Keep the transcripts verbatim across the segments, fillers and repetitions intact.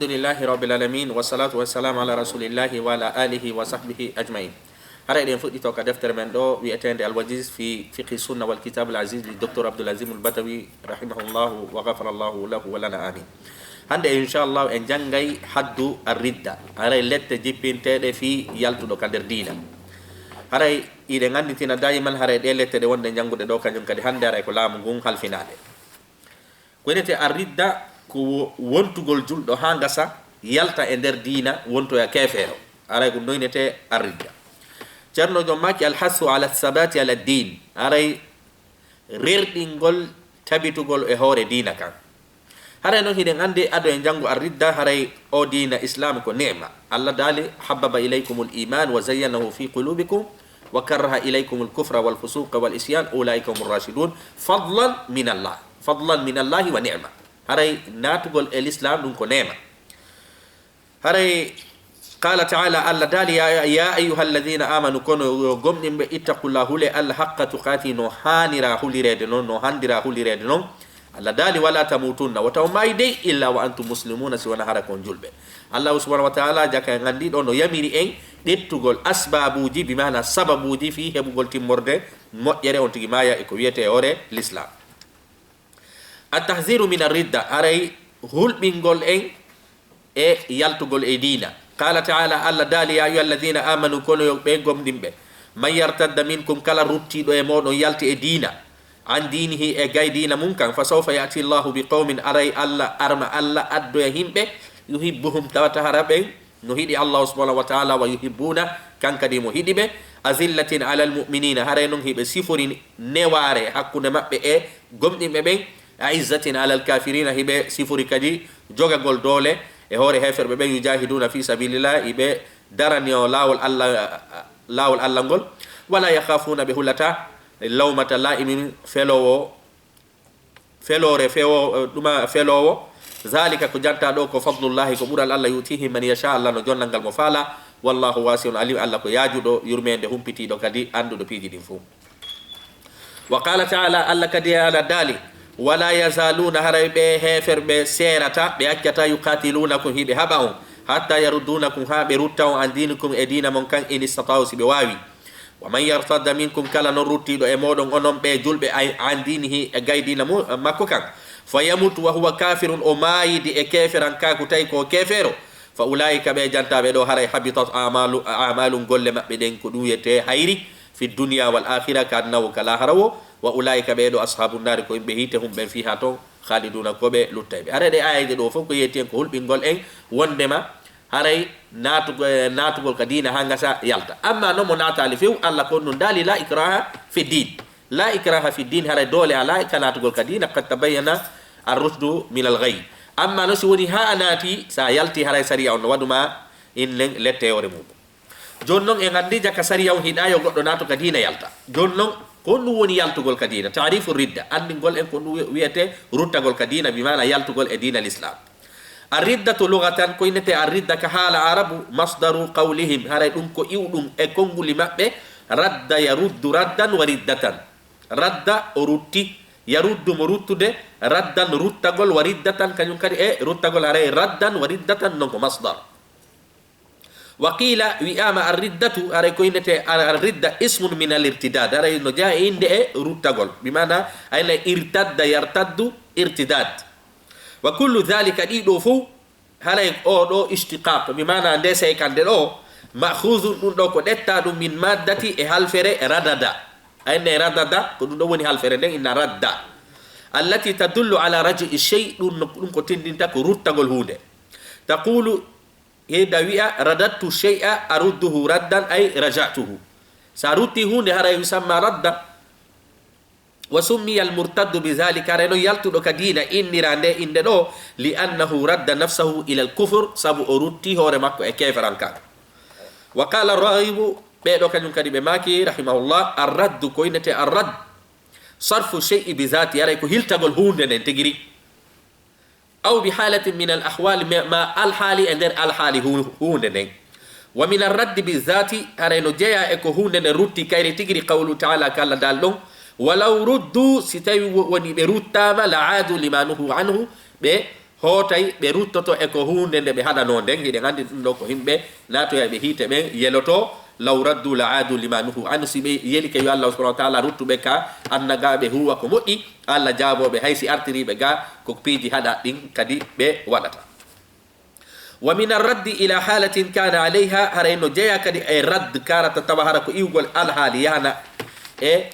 Alhamdulillahi rabbil alamin, wassalatu wassalamu ala rasulillahi wa ala alihi wa sahbihi ajmain. Haray eɗen fuɗɗito ka deftere men ɗo wi'eteende Al-Wajiz fi fiqhi sunna wal kitab al aziz li Docteur Abdul Azim Al Badawi rahimahullahu wa ghafarallahu lahu wa lana, amin. Hannde, inchallah, en janngay haddu ar-ridda, haray lette jippinteeɗe fii yaltuɗo ka nder diina. Haray iɗen annditina daayiman, haray ɗee lette ɗe wonɗen janngude ɗo, kañum kadi hannde haray ko laamu ngun halfinaade. Ko wi'etee ar-ridda ko wo-, wontugol julɗo haa ngasa, yalta e nder diina, wontoya keefeero. Haray ko noynetee ar-ridda. Ceerno Joom maaki, al-hassu ala sabati ala din. Haray rerɗingol tabitugol e hoore diina kan. Haray non hiɗen anndi ado e njanngu ar-ridda, haray o diina Islaam ko neema. Allah daali, habbaba ilaykumul iman wa zayyanahu fi qulubikum wa karraha ilaykumul kufra wal fusuqa wal isyan, ulaika humur rashidun, fadlan min Allah. Fadlan min Allahi wa ni'ma. Haray naatugol e Lislaam ɗum ko neema. Haray qala ta'ala, Allah daali, ya, ya ayyuhalladhina amanu, kono yo gomɗinɓe, ittaqullaha, hule Allah, haqqa tuqati, no haanira hulireede non, no handira hulireede non. Allah daali, wala tamutunna, wota on maayu dey, illa wa antum muslimuna, si wona hara kon julɓe. Allah subhanahu wa ta'ala jaka en anndi ɗo no yamiri en ƴettugol asbaabuuji, bi maana sababuuji fii heɓugol timmorde moƴƴere on tigi maaya e ko wi'etee hoore Lislaam. At-tahziru min ar-ridda, haray hulɓingol en e yaltugol e diina. Qala ta'ala, Allah daali, ya ayyuhalladhina amanu, kono yo ɓe gomɗinɓe, man yartadda minkum, kala ruttiiɗo e mooɗon yalti e diina, an dinihi, e gay diina mum kan, fa sawfa ya'ti Allahu bi qawmin, haray Allah arma, Allah addoya himɓe, yuhibbuhum, tawata hara ɓen no hiɗi Allah subhanahu wa ta'ala, wa yuhibbuna, kan kadi mo hiɗi ɓe, azillatin alal mu'minina, haray non hiɓe sifori newaare hakkunde maɓɓe e gomɗinɓe ɓen, a'izzatin alal kafirina, hiɓe sifori kadi jogagol doole e hoore heeferɓe ɓen, yujahiduna fi sabilillah, hiɓe darani o laawol Allah, laawol Allah ngol, wala yakhafuna, ɓe hulata, lawmata la'imin, feloowo, feloore fewo-, ɗuma feloowo. Zalika, ko janta ɗo, ko fadlullahi, ko ɓural Allah, yu'tihi man yasha, Allah no jonnangal mo faala. Wallahu wasi'un alim, Allah ko yaajuɗo yurmeende, humpitiiɗo kadi, annduɗo piiji ɗin fuu. Wa qala ta'ala, Allah kadi ana daali, wala yazaluna, haray ɓe heeferɓe seerata, ɓe accata, yuqatilunakum, hiɓe haɓa on, hatta yaruddunakum, haa ɓe rutta on, an dinikum, e diina mon kan, in istata'u, si ɓe waawi. Wa man yartadda minkum, kala non ruttiiɗo e mooɗon onon ɓe julɓe, ay, an dinihi, e gay diina mu-, makko kan, fa yamut wa huwa kafirun, o maayidi e keeferankaaku, tawi ko keefeero, fa ulaika, ɓe jantaaɓe ɗo, haray habitat amalu, amalum, golle maɓɓe ɗen, ko ɗum wiyetee hayri, fi dunya wal akhira, ka aduna wo ka laahara wo, wa ulaika, ɓe ɗo, ashabun nari, ko yimɓe hiite, hum, ɓen, fiha, ton, khaliduna, ko ɓe luttayɓe. Haray ɗe aayeeje ɗo fof ko yetti en ko hulɓingol en wondema haray naatugo-, naatugol ka diina haa ngasa yalta. Amma non mo naataali few, Allah ko ɗum daali, la ikraha fi din. La ikraha fi din, haray doole alaa ka naatugol ka diina, qad tabayyana ar-rushdu min al-ghayy. Amma non si woni haa a naati, sa yalti, haray sariya on no waɗu ma innen lette hoore mum. Jooni non en anndi jaka sariya on hiɗaa yo goɗɗo naatu ka diina yalta. Jooni non ko ɗum woni yaltugol ka diina, ta'rifu ridda, anndingol en ko ɗum wi-, wiyetee ruttagol ka diina, bi maana yaltugol e diina Lislaam. Ar-riddatu lughatan, ko innetee ar-ridda ka haala Arabu, masdaru qawlihim, haray ɗum ko iwɗum e konnguli maɓɓe, radda yaruddu raddan wa riddatan. Radda o rutti, yaruddu mo ruttude, raddan ruttagol, wa riddatan kañum kadi e ruttagol, haray raddan wa riddatan non ko masdar. Wa qila, wi'aama ar-riddatu, haray ko innetee ar-, ar-ridda ismun min al-irtidad, haray no jeyaa e innde e ruttagol, bi maana ayna irtadda yartaddu irtidad. Wa kullu dhalika, ɗii ɗoo fof, haray oo ɗoo ishtiqaq, bi maana nde seekande ɗoo, ma'khudhun, ɗum ɗoo ko ƴettaa ɗum min maddati, e halfere radada. Ayne radada, ko ɗum ɗoo woni halfere nden, inna radda. Allati tadullu ala raj'i shay, ɗum no, ɗum ko tinndinta ko ruttagol huunde. Taqulu, Heyda wi'a, radadtu shay'a arudduhu raddan, ay raja'tuhu. Sa rutti huunde, haray yusamma radda. Wa summiya al-murtaddu bi dhalika, haray non yaltuɗo ka diina innira nde innde ɗoo, li annahu radda nafsahu ila al-kufr, sabu o rutti hoore makko e keeferankaaku. Wa qala ar-Raghibu, ɓee ɗoo kañum kadi ɓe maaki, rahimahullah, ar-raddu, ko innetee ar-radd, sarfu shay'i bi dhati, haray ko hiltagol huunde nden tigi ri. Aw bi halatin min al ahwali, ma, ma alhaali e nder alhaali hu-, huunde nden. Wa min arraddi bi dhati, haray no jeyaa e ko huunde nden rutti kayri tigi ri, qawlu ta'ala, ka Allah daali ɗon, walaw ruddu, si tawi wo-, woni ɓe ruttaama, la aadu lima nuhu anhu, ɓe Hootay ɓe ruttoto e ko huunde nde ɓe haɗanoo nden, hiɗen anndi ɗum ɗo ko yimɓe naatoyayɓe hiite ɓen yeloto, "law raddu la aadu lima nuhu anhu", si ɓe yelike yo Allah subhanahu wa ta'ala ruttu ɓe ka annagaaɓe huuwa ko moƴƴi, Allah jaaboo ɓe hay si artirii ɓe ga ko piiji haɗa ɗin kadi ɓe waɗata. Wa min arraddi ila halatin kana alayha, haray no jeyaa kadi e radd karata tawa hara ko iwgol alhaali yahana e,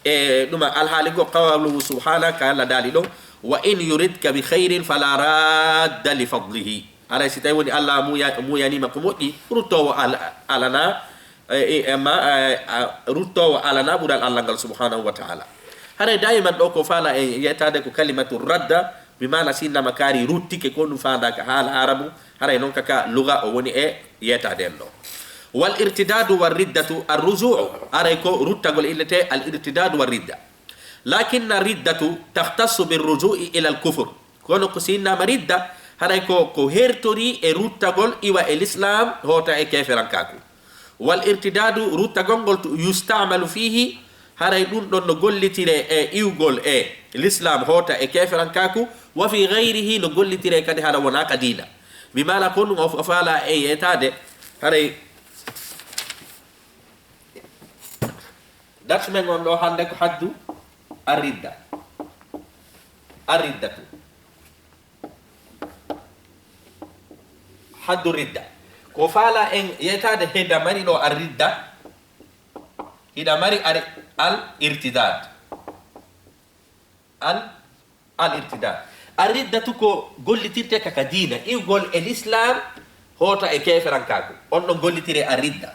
e ɗuma alhaali go qawluhu subhana ka Allah daali ɗon, "Wa in yuridka bi khairin fala radda li fadlihi." Haray si tawi woni Allah muuya-, muuyaniima ko moƴƴi, ruttoowo al-, alana, e, e, ma, e, a, ruttoowo alana ɓural Allah ngal subhanahu wa ta'ala. Haray daiman ɗo ko faala en yeetaade ko kalimatu radda, bi maana si innama kaari ruttike ko ɗum faandaaka haala Arabu, haray non kaka luga o woni e yeetaade en ɗo. Wal irtidadu war riddatu ar ruju'u, haray ko ruttagol illete al irtidadu war ridda. Lakinna riddatu takhtassu bir ruju'i ila al kufr. Kono ko si innama ridda, haray ko, ko hertori e ruttagol iwa e l'islam hoota e keferankaaku. Wal irtidadu, ruttagol ngol tu-, yustamalu fihi, haray ɗum ɗon no gollitire e iwgol e l'islam hoota e keferankaaku, wa fi ghayrihi, no gollitire kadi hara wonaa ka diina. Bi maana ko ɗum o f-, o faala e yeetaade, haray dars men on ɗo hannde ko haddu ar-ridda. Ar-riddatu. Haddu ridda. Ko faala en yeetaade heda mari ɗo ar-ridda. Hiɗa mari ar-, al-irtidad. Al, al-irtidad. Ar-riddatu ko gollitirte ka, ka diina. Iwgol e l'islam hoota e keferankaaku. On ɗon gollitire ar-ridda.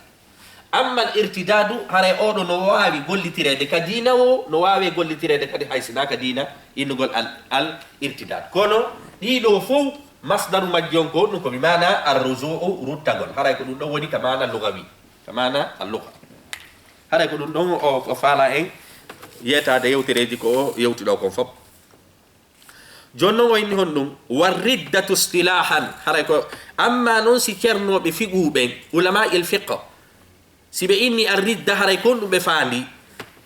Amma al-irtidadu, haray oɗo no waawi gollitireede ka diina wo, no waawi gollitireede kadi hay sinaa ka diina, innugol al, al-irtidad. Kono ɗiɗo fow masdaru majji on ko ɗum ko bi maana ar-ruju'u, ruttagol. Haray ko ɗum ɗon woni ka maana lugawi. Ka maana al-lugha. Haray ko ɗum ɗon o, o faala en yeetaade yewtereeji ko o yewti ɗo kon fof. Jooni non o inni honɗum? War riddatu istilahan. Haray ko, amma non si cernooɓe fiqhu ɓen, ulama il fiqh, si ɓe inni ar ridda, haray ko honɗum ɓe faandi?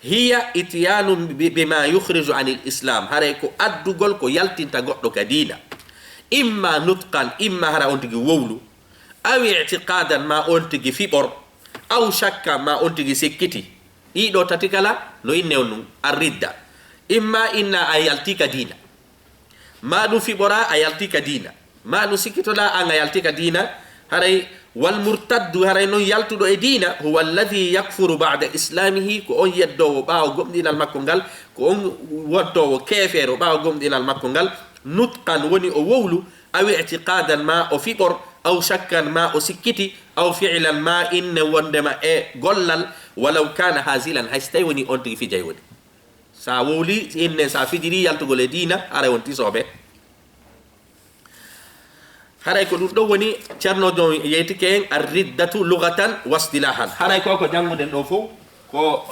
Hiya ityanu bi, bima yukhriju anil islam. Haray ko addugol ko yaltinta goɗɗo ka diina. Imma nutqan, imma hara on tigi wowlu. Aw i'tiqadan, ma on tigi fiɓor. Aw shakka, ma on tigi sikkiti. Ɗiɗo tati kala no inne on ɗum, ar ridda. Imma inna a yalti ka diina. Ma ɗum fiɓora a yalti ka diina. Ma ɗum sikkitoɗa an a yalti ka diina. Haray wal murtaddu, haray non yaltuɗo e diina, huwa alladhi yakfuru ba'da islamihi, ko on yeddoowo ɓaawo gomɗinal makko ngal, ko on wontowo keefeero ɓaawo gomɗinal makko ngal, nutqan woni o wowlu, aw i'tiqadan ma o fiɓor, aw shakkan ma o sikkiti, aw fi'lan ma inne wondema e gollal, walaw kana hazilan, hay si tawi woni on tigi fijay woni. Sa wowli, inne sa fijiri yaltugol e diina, haray wonti soobe. Haray ko ɗum ɗon woni Ceerno Joom yeytike en ar riddatu lugatan wastilahan. Haray ko ko jannguɗen ɗo fof, ko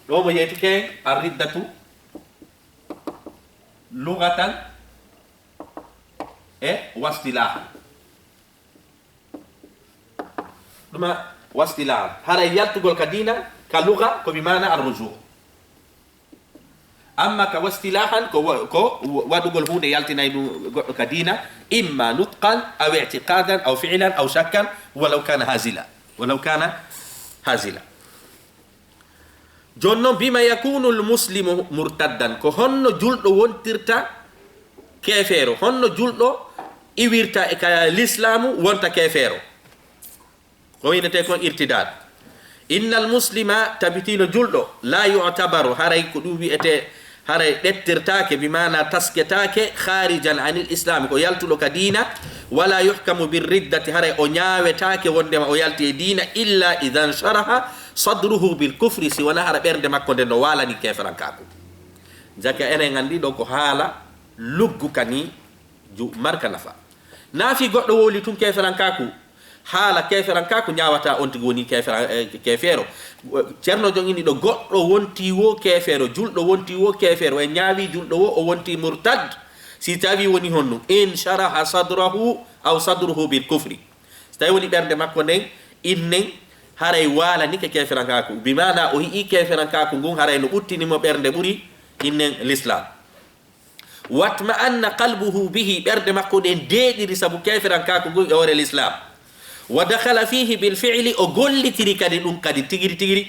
ɗo mo yeytike en ar riddatu lugatan e wastilahan. Ɗuma wastilahan. Haray yaltugol ka diina, ka luga, ko bi maana arruju. Amma ka wastilahan, ko wa-, ko wa-, waɗugol huunde yaltinay ɗum goɗɗo ka diina, imma nutqan, aw i'tiqadan, aw fi'lan, aw shakkan, walaw kana hazila. Walaw kana hazila. Jooni noon, bima yakunu al muslimu murtaddan, ko honno julɗo wontirta keefeero? Honno julɗo iwirta e ka lislaamu wonta keefeero? Ko wiynetee kon irtidaad. Innal muslima, tabitino julɗo, la yu'tabaru, haray ko ɗum wiyetee, haray ɗettirtaake, bi maana tasketaake, kharijan anil islami, ko yaltuɗo ka diina, wala yuhkamu bir riddati, haray o ñaawetaake wondema o yalti e diina, illa idan sharaha sadruhu bil kufri, si wona hara ɓernde makko nden no waalani keeferankaaku. Jaka enen anndi ɗo ko haala luggu ka ni ju-, marka nafa. Naa fii goɗɗo wowli tun keeferankaaku, haala keeferankaaku ñaawata on tigi woni keefera-, eh, keefeero. Ceerno Joom inni ɗo goɗɗo wonti wo keefeero, julɗo wonti wo keefeero, e ñaawi julɗo wo o wonti murtad. Si tawi woni honno, in sharaha sadrahu aw sadruhu bil kufri. Si tawi woni ɓernde makko nden, innen haray waalanike keeferankaaku. Bi maana o yi'i keeferankaaku ngun haray no ɓuttini mo ɓernde ɓuri innen l'islam. Watma'anna qalbuhu bihi, ɓernde makko nden deeɗiri sabu keeferankaaku ngun e hoore Lislaam. Wa dakhala fihi bil fi'li, o gollitiri kadi ɗum kadi tigiri tigiri.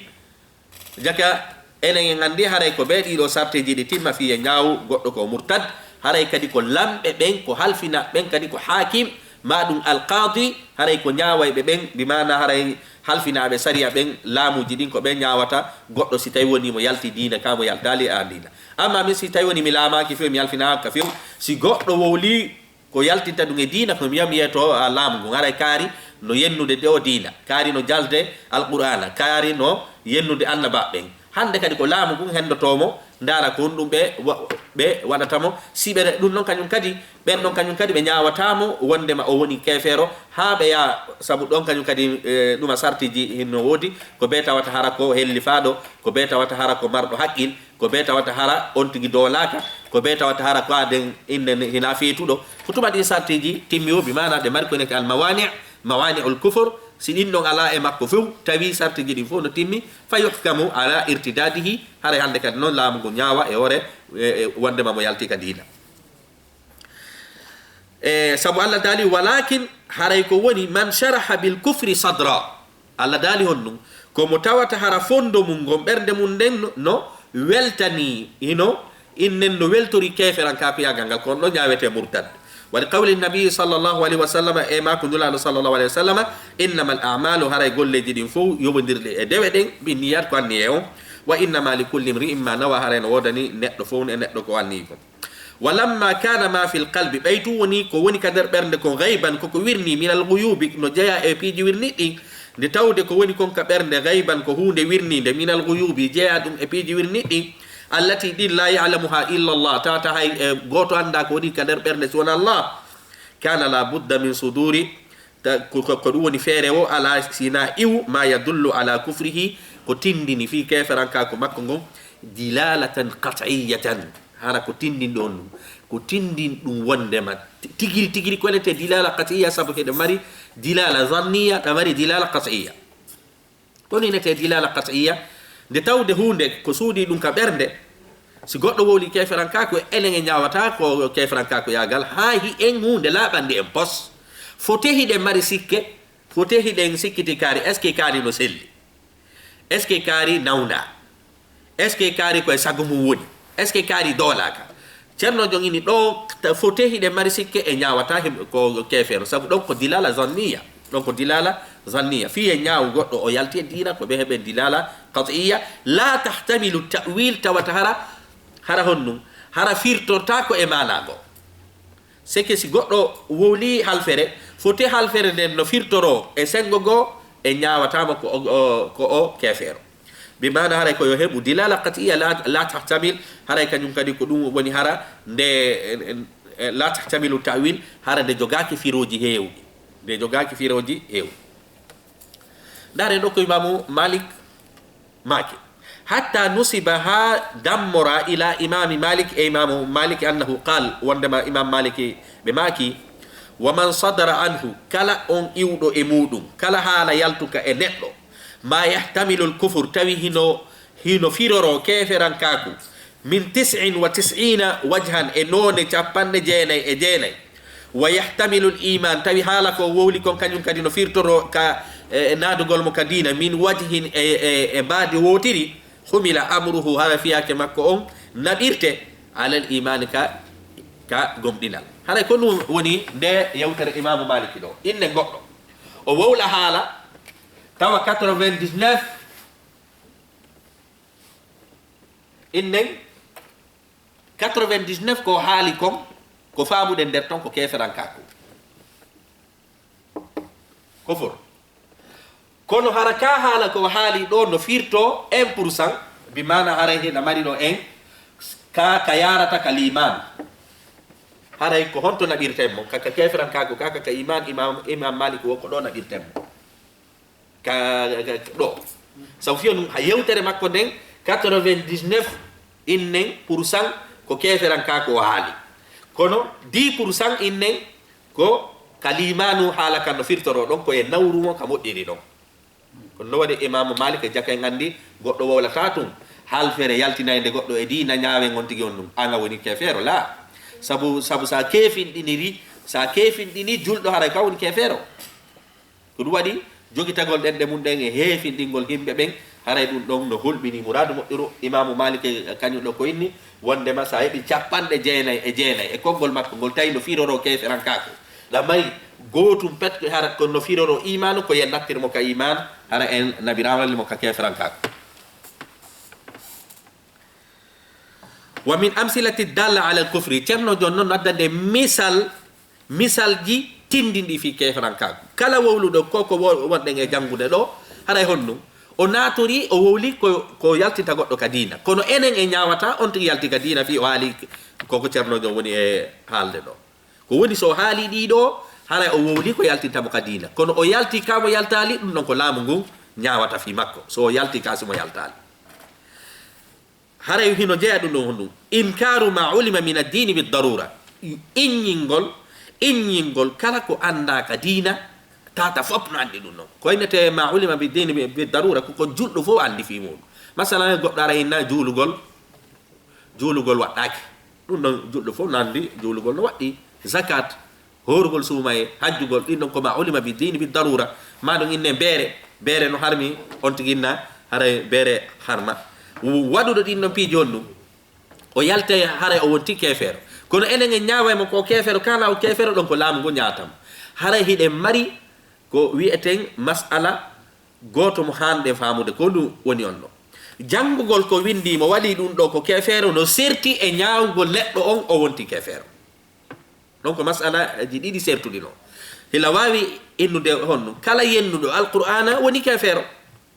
Jaka enen en anndi haray ko ɓee ɗiɗo sarteeji ɗi timma fii e ñaawu goɗɗo ko murtad, haray kadi ko lamɓe ɓen, ko halfinaaɓe ɓen kadi ko haakim, maa ɗum alqaadi, haray ko ñaawayɓe ɓen, bi maana haray halfinaaɓe sariya ɓen, laamuuji ɗin ko ɓen ñaawata goɗɗo si tawi wonii mo yalti diina ka mo yaltaali e an diina. Amma min si tawi wonii mi laamaaki few, mi halfinaaka few, si goɗɗo wowlii ko yaltinta ɗum e diina, ko mi wi'a mi yeeto a laamu ngun. Haray kaari no yennude ɗe o diina, kaari no jalde Alqur'aana, kaari no yennude annabaaɓe ɓen. Hannde kadi ko laamu ngun henndotoo mo, ndaara ko honɗum ɓe wa-, ɓe waɗata mo. Si ɓe ɗum ɗon kañum kadi, ɓen ɗon kañum kadi ɓe ñaawataa mo wonndema o woni keefeero, haa ɓe yaha, sabu ɗon kañum kadi, e, ɗuma sartiiji hinno woodi, ko bee tawata hara ko hellifaaɗo, ko bee tawata hara ko marɗo haqqil, ko bee tawata hara on tigi doolaaka, ko bee tawata hara ko aden inne hina feetuɗo. Ko tuma ɗin sartiiji timmi o, bi maana ɗe mari ko neke al mawani, mawani ul kufur, si ɗin ɗon alaa e makko few, tawi sartiiji ɗin fof no timmi, fa yuhkamu ala irtidadihi, haray hannde kadi noon laamu ngu ñaawa e hoore, e, e wonndema mo yalti ka diina. E, sabu Allah daali, walakin, haray ko woni, man sharaha bil kufri sadra. Allah daali honɗum? Ko mo tawata hara fondo mum ngon ɓernde mum nden no, no weltani, hino, innen no weltori keeferankaaku yaagal ngal, ko on ɗon ñaawete murtad. Wa li qawli nabi sallallahu alayhi wa sallam, e maa ko Nulaaɗo sallallahu alayhi wa sallam, innamal a'malu, haray golleeji ɗin fof yowondirɗi e dewe ɗen, binniyat ko anniye on, wa innama li kulli imri'in ma nawa, haray no woodani neɗɗo fof e neɗɗo ko anniyi kon. Wa lamma kana ma fil qalbi, ɓay tun woni ko woni ka nder ɓernde kon, ghayban, koko wirni, minal ghuyubi, no jeya e piiji wirniɗi, nde tawde ko woni kon ka ɓernde, ghayban, ko huunde wirninde, minal ghuyubi, jeya ɗum e piiji wirniɗi, allati, ɗin, la ya'lamuha illa Allah, tawata hay, e, gooto annda ko woni ka nder ɓernde si wona Allah, kana la budda min suduri, ta-, ko, ko, ko ɗum woni feere o, ala sina iwu, ma yadullu ala kufrihi, ko tindini fii keeferankaaku makko ngon, dilalatan qat'iyatan. Hara ko tindin ɗon ɗum. Ko tindin ɗum wondema ti-, tigiri, tigiri ko wiyetee dilala qat'iyya, sabu heɗe mari dilala zanniya, ɗa mari dilala qat'iyya. Kono inetee dilala qat'iyya, nde tawde huunde ko suuɗii ɗum ka ɓernde, si goɗɗo wowli keeferankaaku, enen e ñaawata ko keeferankaaku yaagal, haa hi'en huunde laaɓande en pos. Fote hiɗen mari sikke, fote hiɗen sikkiti kaari, est-ce que kaari no selli? Est-ce que kaari nawna? Est-ce que kaari ko e sago mum woni? Est-ce que kaari doolaaka? Ceerno Jon ini ɗo, ta-, fote hiɗen mari sikke e ñaawata him-, ko keefeero, sabu ɗon ko dilala zanniya. Ɗon ko dilala zanniya. Fii e ñaawu goɗɗo o yalti e diina, ko ɓe heɓen dilala qat'iyya. La tahtamilu ta'wil, tawata hara, hara honɗum? Hara firtortaako e maanaa goo. C'est que si goɗɗo wowli halfere, fote halfere nden no firtoroo e senngo goo, e ñaawataama ko o, o, ko o keefeero. Bi maana haray ko yo heɓu dilala qat'iyya la, la tahtamil, haray kañum kadi ko ɗum woni hara nde, e, e, la tahtamilu ta'wil, hara nde jogaaki firooji heewɗi. Nde jogaaki firooji heewɗi. Ndaare ɗo ko Imaamu Malik maaki. Hatta nusiba, haa dammora, ila Imaami Malik, e Imaamu Malik, annahu qaal, wondema Imaam Malik ɓe maaki, wa man sadara anhu, kala on iwɗo e muuɗum, kala haala yaltuka e neɗɗo, ma yahtamilu al-kufr, tawi hino, hino firoroo keeferankaaku, min tis'in wa tis'ina wajhan, e noone capanɗe jeenay e jeenay, wa yahtamilu al-iman, tawi haala ko wowli kon kañum kadi no firtoroo ka, e, e naadugol mo ka diina, min wajhin, e, e, e mbaadi wootiri, humila amruhu, hara fiyaake makko on naɓirte, alal imani, ka, ka gomɗinal. Haray ko ɗum woni nde yewtere Imaamu Maliki ɗo. Inne goɗɗo, o wowla haala, tawa quatre-vingt-dix-neuf, innen quatre-vingt-dix-neuf ko haali kon, ko faamuɗen nder ton ko keeferankaaku. Kufur. Kono hara ka haala ko haali ɗo no firto un pour cent, bi maana haray hina mari ɗo en, ka, ka yarata ka liimaanu. Haray ko honto naɓirten mo? Ka, ka keeferankaaku, ka, ka, ka iman, Imam, Imam Malik wo ko ɗo naɓirten mo. Ka, ka, ka ɗo. Sabu fiyo ɗum, ha yewtere makko nden, quatre-vingt-dix-neuf innen pour cent ko keeferankaaku o haali. Kono dix pour cent innen ko ka liimaanu haala kan no firtoroo ɗon, ko e nawru mo ka moƴƴiri ɗon. Kono no waɗi Imaamu Malik e jaka en anndi, goɗɗo wowlata tun, halfere yaltinaynde goɗɗo e diina ñaawen on tigi on ɗum, an a woni keefeero, laa. Sabu, sabu sa keefinɗiniri, sa keefinɗini julɗo, haray ko a woni keefeero. Ko ɗum waɗi jogitagol ɗenɗe mum ɗen e heefinɗingol yimɓe ɓen, haray ɗum ɗon no hulɓini muraadu moƴƴuru. Imaamu Maalik e kañum ɗo ko inni, wondema sa heɓi capanɗe jeenay e jeenay e konngol makko ngol, tawi no firoroo keeferankaaku, ɗa mari gootum pet, hara ko no firoroo imaanu, ko yen nattir mo ka imaan, hara en nabiraali mo ka keeferankaaku. Wa min amsilati dalla ala al-kufri, Ceerno Jon noon no addande misal, misalji tindinɗi fii keeferankaaku. Kala wowluɗo ko, ko wo-, wonɗen e janngude ɗo, haray honɗum? O naatorii, o wowli ko, ko yaltinta goɗɗo ka diina. Kono enen en ñaawata on tigi yalti ka diina fii o haali ko, ko Ceerno Jon woni e haalde ɗo. Ko woni so o haali ɗii ɗo, haray o wowli ko yaltinta mo ka diina. Kono o yalti ka mo yaltaali, ɗum ɗon ko laamu ngun ñaawata fii makko. So o yalti ka si mo yaltaali. Haray hino jeya ɗum ɗon honɗum? Inkaaru ma ulima min ad-dini bid darura. Inñingol, inñingol kala ko anndaa ka diina, tata fop no anndi ɗum ɗon. Ko innete ma ulima bid dini bi, bid darura, ko, ko julɗo fof anndi fii muɗum. Masalan, goɗɗo ara inna juulugol, juulugol waɗɗaaki. Ɗum ɗon julɗo fof no anndi juulugol no waɗɗi. Zakat, hoorugol suumaye, hajjugol, ɗin ɗon ko ma ulima bid dini bid darura. Ma ɗum inne beere, beere no harmi, on tigi inna haray beere harma. Waɗuɗo ɗin ɗon piiji honɗum? O yaltay haray o wonti keefeero. Kono enen en ñaaway mo ko keefeero, kala o keefeero ɗon ko laamu ngu ñaawata mo. Haray hiɗen mari ko wi'eten mas'ala gooto mo haanɗen faamude, ko ɗum woni on ɗo. Janngugol ko winndii mo waɗi ɗum ɗo ko keefeero no serti e ñaawugol neɗɗo on o wonti keefeero. Ɗon ko mas'alaaji ɗiɗi sertuɗi no. Hila waawi innude honɗum? Kala yennuɗo Alqur'aana woni keefeero.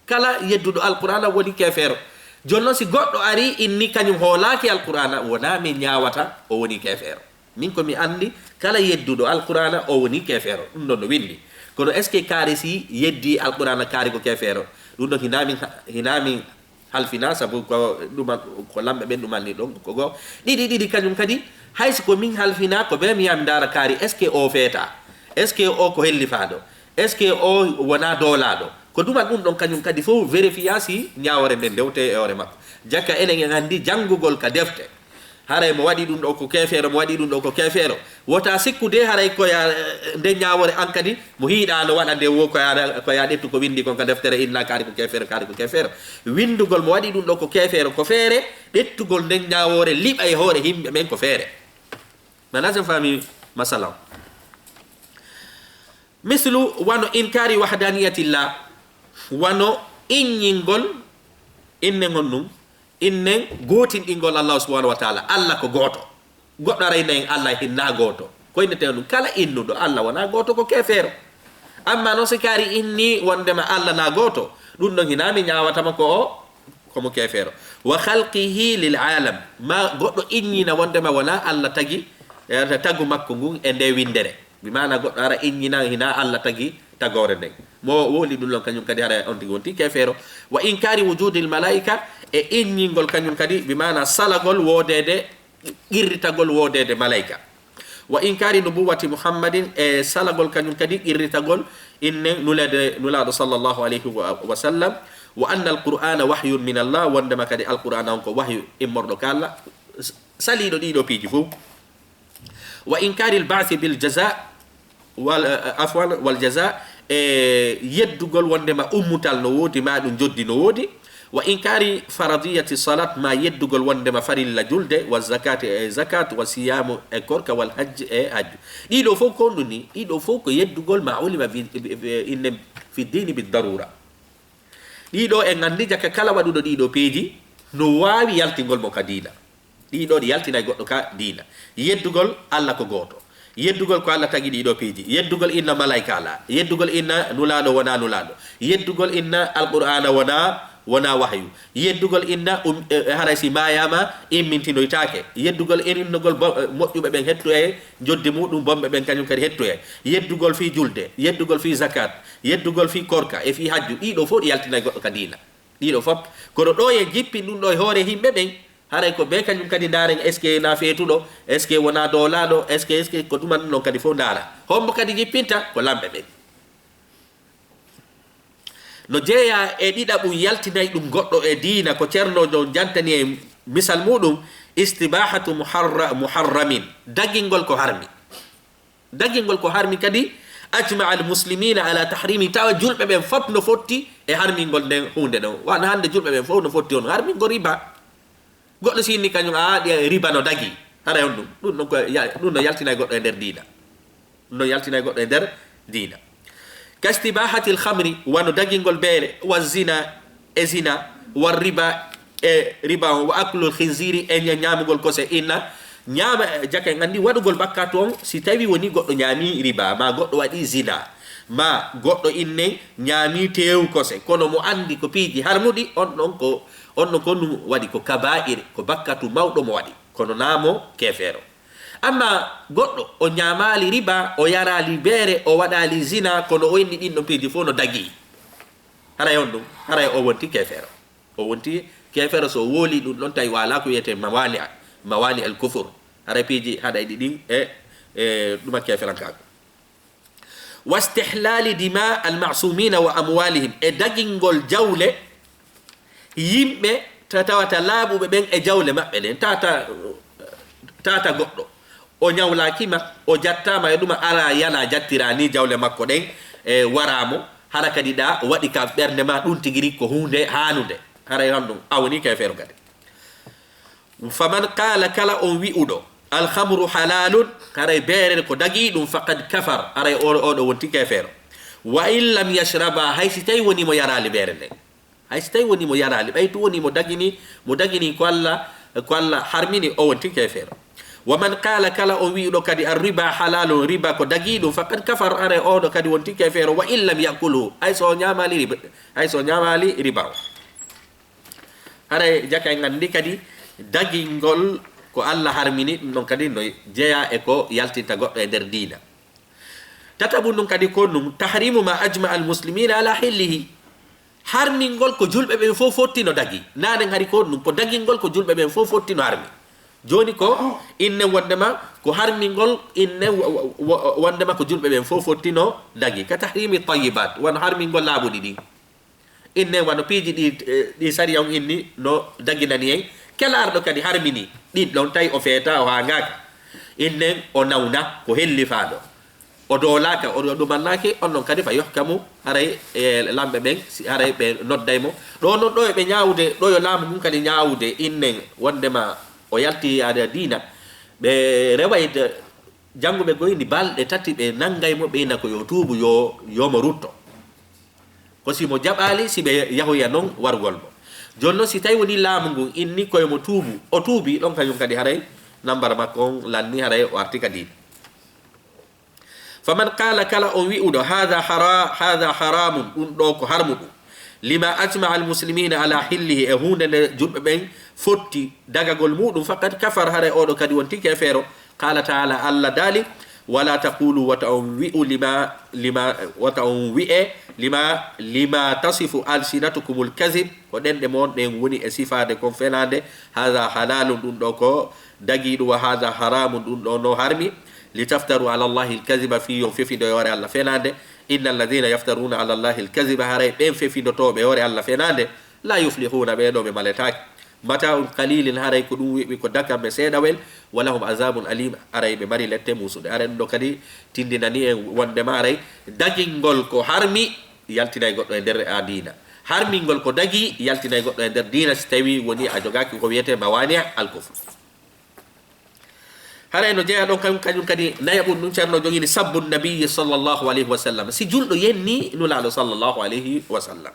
Kala yedduɗo Alqur'aana woni keefeero. Jooni non, si goɗɗo arii inni kañum hoolaaki Alqur'aana, wonaa min ñaawata o woni keefeero. Min ko mi anndi, kala yedduɗo Alqur'aana o woni keefeero. Ɗum ɗon no winndi. Kono est-ce que kaari si yeddii Alqur'aana kaari ko keefeero? Ɗum ɗon hinaa min, hinaa min halfina, sabu ko ɗuman, ko lamɓe ɓen ɗumanni ɗon ko goo. Ɗiɗi ɗiɗi kañum kadi, hay so ko min halfina, ko ɓe mi yaha mi ndaara kaari, est-ce que o feeta? Est-ce que o ko hellifaaɗo? Est-ce que o wonaa doolaaɗo? Ko duman ɗum ɗon kañum kadi fof vérifiya si ñaawoore nden ndewte e hoore makko. Jaka enen en anndi janngugol ka defte. Haray mo waɗi ɗum ɗo ko keefeero, mo waɗi ɗum ɗo ko keefeero. Wota sikkude haray ko ya, eh, nde ñaawoore an kadi mo hiiɗaano waɗa nde wo ko ya, ko ya ɗettu ko winndi kon ka deftere inna kaari ko keefeero, kaari ko keefeero. Winndugol mo waɗi ɗum ɗo ko keefeero ko feere, ɗettugol nden ñaawoore liɓa e hoore yimɓe ɓen ko feere. Mana sen faami masala on. Mislu, wano inkari wahdaniyatillah, wano inñingol, innen honɗum, innen gootinɗingol Allah subhanahu wa ta'ala. Allah ko gooto. Goɗɗo ara inna en Allah hinna gooto. Ko innete ɗum? Kala innuɗo Allah wona gooto ko keefeero. Amma non si kaari inni wondema Allah na gooto, ɗum ɗon hinaa mi ñaawatama ko o, ko mo keefeero. Wa khalqihi lil alam. Ma goɗɗo inñina wondema wona Allah tagi, eh, tagu makko ngun e nde winndere. Bi maana goɗɗo ara inñina hinaa Allah tagi tagoore nden. Mo wowli ɗum ɗon kañum kadi hara on tigi wonti keefeero. Wa inkari wujudil malaika, e inñingol kañum kadi, bi maana salagol woodeede, qirritagol woodeede malaika. Wa inkari nubuwati Muhammadin, e salagol kañum kadi qirritagol inne nulede, nulaaɗo sallallahu alayhi wa, wa sallam. Wa anna al-Qur'ana wahyun min Allah, wondema kadi Alqur'ana on ko wahyu immorɗo ka Allah. S-, saliiɗo ɗiɗo piiji fof. Wa inkari al-ba'thi bil jaza, wal, eh, afwan, wal jaza, e yeddugol wondema ummutal no woodi, ma ɗum joddi no woodi. Wa inkari faradiyati salat, ma yeddugol wondema farilla julde, wa zakati, e zakat, wa siyamu, e korka, wal hajji, e hajju. Ɗiɗo fof ko honɗum ni? Ɗiɗo fof ko yeddugol ma ulima bi, bi, bi, inne fi dini bi darura. Ɗiɗo en anndi jaka kala waɗuɗo ɗiɗo piiji no waawi yaltingol mo ka diina. Ɗiɗo ɗi yaltinay goɗɗo ka diina. Yeddugol Allah ko gooto. Yeddugol ko Allah tagi ɗiɗo piiji. Yeddugol inna malaika ala. Yeddugol inna nulaaɗo wona nulaaɗo. Yeddugol inna Alqur'aana wona, wona wahyu. Yeddugol inna um, e, e, haray si maayaama immintinoytaake. Yeddugol innugol bo, e, moƴƴuɓe ɓen hettoye joddi muɗum, bonɓe ɓen kañum kadi hettoye. Yeddugol fii julde, yeddugol fii zakat, yeddugol fii korka e fii hajju. Ɗiɗo fof ɗi yaltinay goɗɗo ka diina. Ɗiɗo fof. Kono ɗo e jippin ɗum ɗo e hoore yimɓe ɓen, haray ko ɓe kañum kadi ndaaren, est-ce que na feetuɗo, est-ce que wona doolaaɗo, est-ce que, est-ce que ko ɗuman ɗum ɗon kadi fof ndaara. Hombo kadi jippinta? Ko lamɓe ɓen. No jeeya e ɗiɗaɓum yaltinay ɗum goɗɗo e diina, ko Ceerno Jon jantani en misal muɗum, Istibahatu muharra- muharramin, dagingol ko harmi. Dagingol ko harmi kadi, ajma al muslimina ala tahrimi, tawa julɓe ɓen fof no fotti e harmingol nden huunde ɗon. Wano hannde julɓe ɓen fof no fotti on harmingo riba. Goɗɗo si inni kañum, a, ɗi- riba no dagi. Haray on ɗum. Ɗum ɗon ko ya- ɗum no yaltina goɗɗo e nder diina. Ɗum no yaltina goɗɗo e nder diina. Kastibahati l khamri, wano dagingol beere, wa zina, e zina, wa riba, e riba on, wa aklul khinziri, e ña- ñaamugol kose. Inna ñaama, jaka en anndi waɗugol bakkatu on, si tawi woni goɗɗo ñaami riba, ma goɗɗo waɗi zina, ma goɗɗo inne ñaami teewu kose, kono mo anndi ko piiji harmuɗi, on ɗon ko, on ɗon ko ɗum waɗi ko kaba'ir, ko bakkatu mawɗo mo waɗi, kono naa mo keefeero. Amma goɗɗo, o ñaamaali riba, o yaraali beere, o waɗaali zina, kono o inni ɗin ɗon piiji fof no dagi. Haray on ɗum, haray o wonti keefeero. O wonti keefeero so o wooli ɗum ɗon tawi wala ko wiyetee mawani, mawani al kufur. Haray piiji haɗayɗi ɗin e, e ɗuma keeferankaagu. Wastihlali dima al masumina wa amwalihim, e dagingol jawle yimɓe ta- tawata laaɓuɓe ɓen e jawle maɓɓe ɗen. Tata, tata goɗɗo, o ñawlaaki ma, o jattaama e ɗuma, ala yana jattira ni jawle makko ɗen, e waraamo, hara kadi ɗa waɗi ka ɓernde ma ɗum tigi ri ko huunde haanunde, haray on ɗum a woni keefeero kadi. Faman qala, kala on wi'uɗo, alhamru halalun, haray beere ko dagi ɗum, faqad kafar, haray oɗo, oɗo wonti keefeero. Wa in lam yashraba, hay si tawi woni mo yaraali beere nden. Hay si tawi woni mo yaraali, ɓay tu woni mo dagini, mo dagini ko Allah, ko Allah harmini, o wonti keefeero. Wa man qala, kala on wi'uɗo kadi, arriba halalun, riba ko dagi ɗum, faqad kafar, haray oɗo kadi wonti keefeero. Wa in lam yakulhu, hay so o ñaamaali riba, hay so o ñaamaali riba o. Haray jaka en anndi kadi dagingol ko Allah harmini, ɗum ɗon kadi no jeya e ko yaltinta goɗɗo e nder diina. Tataɓum ɗum kadi ko ɗum tahrimu ma ajma al muslimina ala hillihi. Harmingol ko julɓe ɓen fof fottino dagi. Nanen hari ko ɗum ko dagingol ko julɓe ɓen fof fottino harmi. Jooni ko innen wondema ko harmingol innen wo- wo- wo- wondema ko julɓe ɓen fof fottino dagi. Ka tahrimi tayyibat, wano harmingol laaɓuɗi ɗin. Innen wano piiji ɗi, eh, ɗi sariya on inni no daginani en. Kala arɗo kadi harmini ɗin ɗon tawi o feeta, o haangaaka. Innen o nawna ko hellifaaɗo. O doolaaka, o ɗumannaaki, on ɗon kadi fa yohkamu, haray, eh, lamɓe ɓen, si haray ɓe nodday mo. Ɗo non ɗo e ɓe ñaawude, ɗo yo laamu ngun kadi ñaawude innen wondema o yalti ada diina. Ɓe reway de- jannguɓe goyni balɗe tati, ɓe nanngay mo, ɓe ina ko yo tuubu, yo, yo mo rutto. Ko si mo jaɓaali, si ɓe yahoya non warugol mo. Jooni non, si tawi woni laamu ngun inni koye mo tuubu, o tuubi, ɗon kañum kadi haray nambara makko on lanni, haray o arti ka diina. Faman qala, kala on wi'uɗo, hada hara-, hada haramun, ɗum ɗo ko harmuɗum. Lima ajma al muslimina ala hillihi, e huunde nde julɓe ɓen fotti dagagol muɗum, faqad kafar, haray oɗo kadi wonti keefeero. Qala taala, Allah daali, wala taqulu, wata on wi'u, lima, lima, wata on wi'e, lima, lima tasifu alsinatukumul kazib, ko ɗenɗe mon ɗen woni e sifaade kon fenaande, hada halalun, ɗum ɗo ko dagiiɗum, wa hada haramun, ɗum ɗo no harmi, litaftaru ala Allahi alkaziba, fii yo on fefindo e hoore Allah fenaande. Inna alladhina yaftaruna ala Allahi alkaziba, haray ɓen fefindotooɓe e hoore Allah fenaande, la yuflihuna, ɓee ɗo ɓe maletaake. Mata'un qalilin, haray ko ɗum wi'ɓe ko dakamme seeɗawel, wa lahum azabun alim, haray ɓe mari lette muusuɗe. Haray ɗum ɗo kadi tindinani en wondema haray dagingol ko harmi yaltinay goɗɗo e nder a diina. Harmingol ko dagi yaltinay goɗɗo e nder diina si tawi woni a jogaaki ko wiyetee mawani al kufr. Haray no jeyaa ɗon kañum, kañum kadi nayaɓum ɗum Ceerno jogini, sabbu nabiyyi sallallahu alayhi wa sallam. Si julɗo yenni Nulaaɗo sallallahu alayhi wa sallam.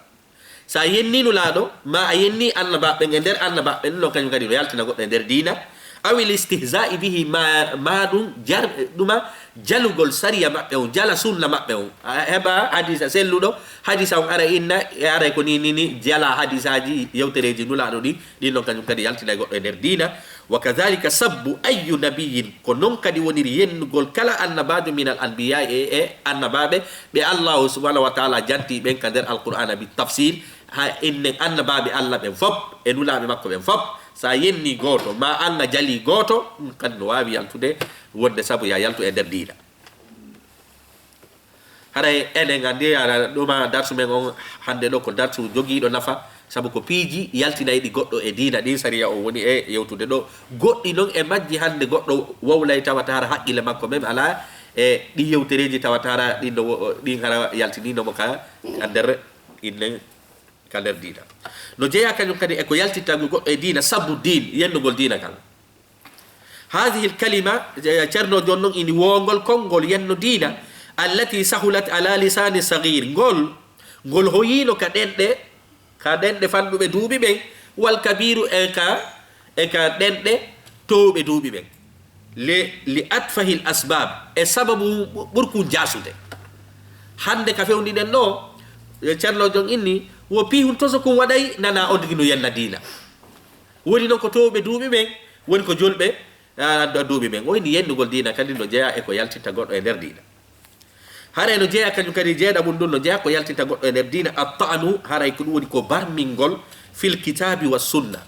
Sa yenni Nulaaɗo, ma a yenni annabaaɓe ɓen e nder annabaaɓe ɓen, ɗum ɗon kañum kadi no yaltina goɗɗo e nder diina. Awil istihza'i bihi, ma, ma ɗum jar-, ɗuma jalugol sariya maɓɓe on, jala sunna maɓɓe on. A heɓa hadisa selluɗo, hadisa on ara inna, e aray ko ni, ni, ni, jala hadisaaji, yewtereeji Nulaaɗo ɗin, ɗin ɗon kañum kadi yaltina goɗɗo e nder diina. Wa kadhalika sabbu ayyu nabiyyin, ko non kadi woniri yennugol kala annabaajo min al anbiya e, e annabaaɓe, ɓe Allahu subhanahu wa ta'ala janti ɓen ka nder Alqur'aana bi tafsil, ha innen annabaaɓe Allah ɓen fop, e nulaaɓe makko ɓen fop, sa yenni gooto, ma an a jali gooto, ɗum kadi no waawi yaltude, wonde sabu ya yaltu e nder diina. Haray enen anndi, aɗa ɗuma darsu men on hannde ɗo ko darsu jogiiɗo nafa, Sabu ko piiji yaltinayɗi goɗɗo e diina, ɗin sariya o woni e yewtude ɗo. Goɗɗi non e majji hannde goɗɗo wowlay tawata hara haqqille makko men alaa e ɗin yewtereeji, tawata hara ɗin no wo-, ɗin hara yaltiniino mo ka, ka nder inne, ka nder diina. No jeyaa kañum kadi e ko yaltitta goɗɗo e diina, sabu diin, yennugol diina kan. Hadhihi l-kalima, eh, Ceerno Jon non ini wongol konngol yenno diina, allati sahulat ala lisani saghir, ngol, ngol hoyiino ka ɗenɗe, ka ɗenɗe fanɗuɓe duuɓi ɓen, wal kabiru e ka, e ka ɗenɗe toowɓe duuɓi ɓen. Li, li atfahi l-asbab, e sababu ɓurkun jaasude. Hannde ka fewndinɗen ɗo, eh, Ceerno Jon inni, wo piihun toso kun waɗay nana on tigi no yenna diina. Woni non ko toowɓe duuɓi ɓen, woni ko julɓe, ah, du-, duuɓi ɓen. O inni yennugol diina kadi no jeyaa e ko yaltinta goɗɗo e nder diina. Haray no jeyaa kañum kadi, jeeɗaɓun ɗun no jeyaa ko yaltinta goɗɗo e nder diina, at-ta'nu, haray ko ɗum woni ko barmingol fil kitaabi wa sunna.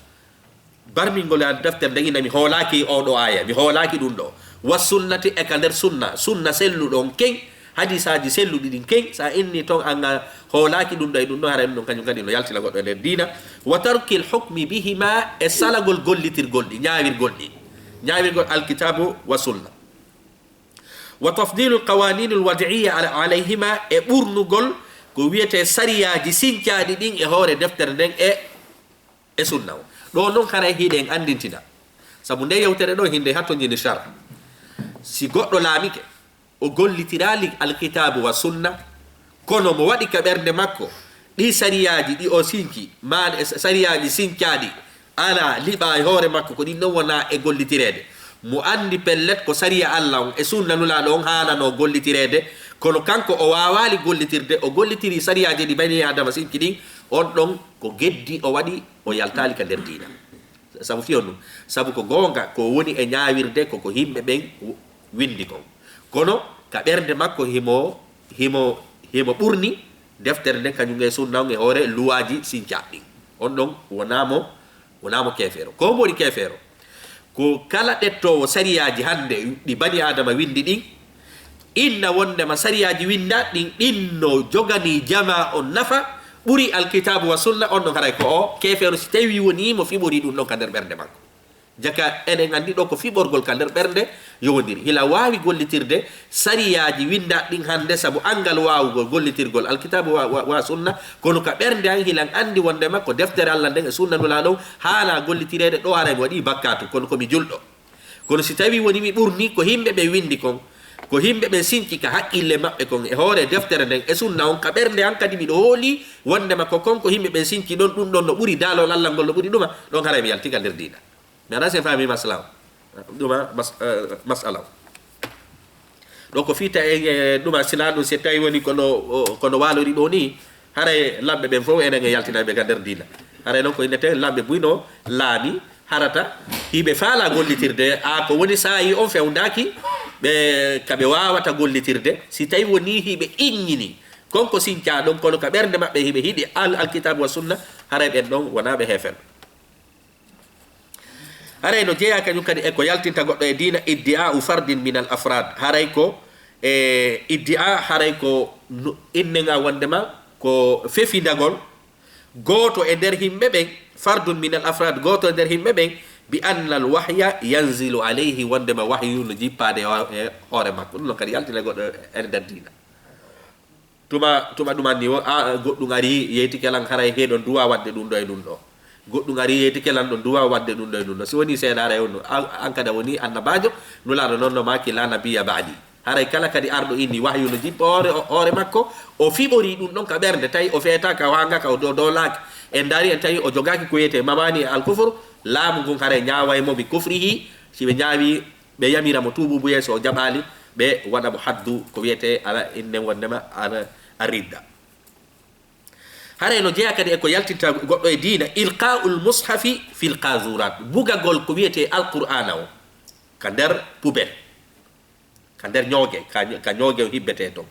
Barmingol e deftere nden ina mi hoolaaki oo ɗoo aaya, mi hoolaaki ɗum ɗoo. Wa sunnati, e ka nder sunna, sunna selluɗo on ken, hadiisaaji selluɗi ɗin ken, so a inni ton an a hoolaaki ɗum ɗoo e ɗum ɗoo, haray ɗum ɗon kañum kadi no yaltina goɗɗo e nder diina. Wa tarkil hukmi bihima, e salagol gollitirgol ɗi, ñaawirgol ɗi. Ñaawirgol alkitaabu wa sunna. Wa tafdilul qawaninil wadi'iyya ala, alayhima, e ɓurnugol ko wiyetee sariyaaji sincaaɗi ɗin e hoore deftere nden e, e sunna o. Ɗoo non haray hiɗen anndintina. Sabu nde yewtere ɗoo hinde hattonjini shar. Si goɗɗo laamike, o gollitiraali alkitaabu wa sunna, kono mo waɗi ka ɓernde makko ɗi sariyaaji ɗi o sinci, maa e sariyaaji sincaaɗi, ala liɓa e hoore makko, ko ɗin non wona e gollitireede. Mo anndi pellet ko sariya Alla on e sunna Nulaaɗo on haanano gollitireede, kono kanko o waawaali gollitirde, o gollitiri sariyaaji ɗi bani Aadama sinci ɗin, on ɗon ko geddi o waɗi, o yaltaali ka nder diina. Sabu fiyon ɗum, sabu ko goonga, ko woni e ñaawirde ko ko yimɓe ɓen windi kon. Kono ka ɓernde makko himo, himo, himo ɓurni deftere nden, kañum e sunna on e hoore luwaaji sincaaɗi ɗin. On ɗon wonaa mo, wonaa mo keefeero. Ko mo woni keefeero? Ko kala ɗettoowo sariyaaji hannde ɗi bani Aadama windi ɗin, inna wondema sariyaaji winndaaɗi ɗin, ɗin no joganii jamaa on nafa ɓuri alkitaabu wa sunna, on ɗon haray ko o keefeero si tawii wonii mo fiɓorii ɗum ɗon ka nder ɓernde makko. Jaka eɗen anndi ɗo ko fiɓorgol ka nder ɓernde yowondiri. Hila waawi gollitirde sariyaaji winndaaɗi ɗin hannde sabu anngal waawugol gollitirgol alkitaabu wa, wa, wa sunna, kono ka ɓernde an hilan anndi wondema ko deftere Alla nden e sunna Nulaaɗo on haanaa gollitireede, ɗo haray mi waɗii bakkaatu, kono ko mi julɗo. Kono si tawii woni mi ɓurni ko yimɓe ɓen winndi kon, ko yimɓe ɓen sinci ka haqqille maɓɓe kon e hoore deftere nden e sunna on, ka ɓernde an kadi miɗo hoolii wondema ko kon ko yimɓe ɓen sinci ɗon, ɗum ɗon no ɓuri daalol Alla ngol, no ɓuri ɗuma, ɗon haray mi yaltii ka nder diina. Mi anndaa si en faamii masala on. Ɗuma mas-, eh, masala on. Ɗo ko fii ta en, eh, ɗuma sinaa ɗum si tawii woni kono, o, kono waalori ɗo nii, haray lamɓe ɓen fof enen e yaltinayɓe ka nder diina. Haray noon ko innetee lamɓe buy no laami harata hiɓe faalaa gollitirde, a ko woni saa'i on fewndaaki ɓe ka ɓe waawata gollitirde, si tawii wonii hiɓe iññini kon ko sincaa ɗon, kono ka ɓernde maɓɓe hiɓe hiɗi al-, alkitaabu wa sunna, haray ɓen ɗon wonaa ɓe heeferɓe. Haray no jeyaa kañum kadi e ko yaltinta goɗɗo e diina, iddi'a'u fardin min al afrad. Haray ko, e, iddi'a, haray ko nu-, innenga wondema ko fefindagol gooto e nder yimɓe ɓen, fardun min al afrad, gooto e nder yimɓe ɓen, bi anna al wahya yanzilu alayhi, wondema wahyu no jippaade e ho-, e hoore makko. Ɗum no kadi yaltina goɗɗo e nder diina. Tuma, tuma ɗuman ni wo, a, goɗɗum ari, yeytike lan, haray hiɗon duwa waɗde ɗum ɗo e ɗum ɗo. Goɗɗum ari, yeytike lan, ɗon duwa waɗde ɗum ɗo e ɗum ɗo. Si woni seeɗa, haray on, a, an kada woni annabaajo, Nulaaɗo noon no maaki, "La nabiyya ba'di." Haray kala kadi arɗo inni wahyu no jippa hoore, hoore makko, o fiɓori ɗum ɗon ka ɓernde, tawi o feetaaka, o hangaka, o do-, doolaaki. En ndaari, en tawi o jogaaki ko wiyetee mamani e alkufur, laamu ngun haray ñaaway mo bi kufrihi, si ɓe ñaawi, ɓe yamira mo tuubuubu, yeeso o jaɓaali, ɓe waɗa mo haddu ko wiyetee ala innen wondema ala a ridda. Haray no jeyaa kadi e ko yaltinta goɗɗo e diina, ilqa'ul mushafi fil qazurat, bugagol ko wiyetee Alqur'aana o ka nder poubelle, ka nder ñooge, ka, ka ñooge o hibbetee ton.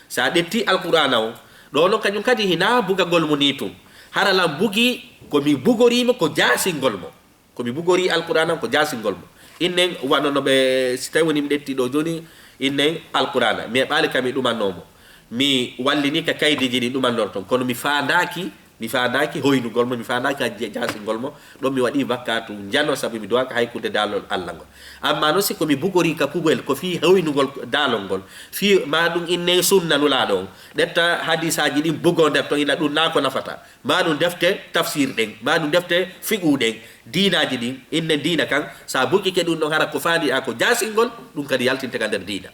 So a ƴettii Alqur'aana o, ɗo non kañum kadi hinaa bugagol mo nii tun. Hara lan bugii ko mi bugorii mo ko jaasingol mo. Ko mi bugorii Alqur'aana on ko jaasingol mo. Innen wano no ɓe, si tawii woni mi ƴettii ɗo jooni, innen Alqur'aana. Mi heɓaali ka mi ɗumannoo mo. Mi wallini ka kaydiiji ɗi ɗumannor ton. Kono mi faandaaki, Mi faandaaki hoynugol mo, mi faandaaki a je-, jaasingol mo. Ɗon mi waɗi bakkatu njano sabu mi duwaaka hay kuude daalol Allah ngol. Amma non si ko mi bugori ka pubel, ko fii hoynugol daalol ngol. Fii ma ɗum inne sunna Nulaaɗo on. Ɗetta hadiisaaji ɗin bugoo nder ton ina ɗum naa ko nafata. Ma ɗum defte tafsir ɗen, ma ɗum defte fiqhu ɗen, diinaaji ɗin, innen diina kan, sa bugike ɗum ɗon hara ko faandiɗaa ko jaasingol, ɗum kadi yaltinte ka nder diina.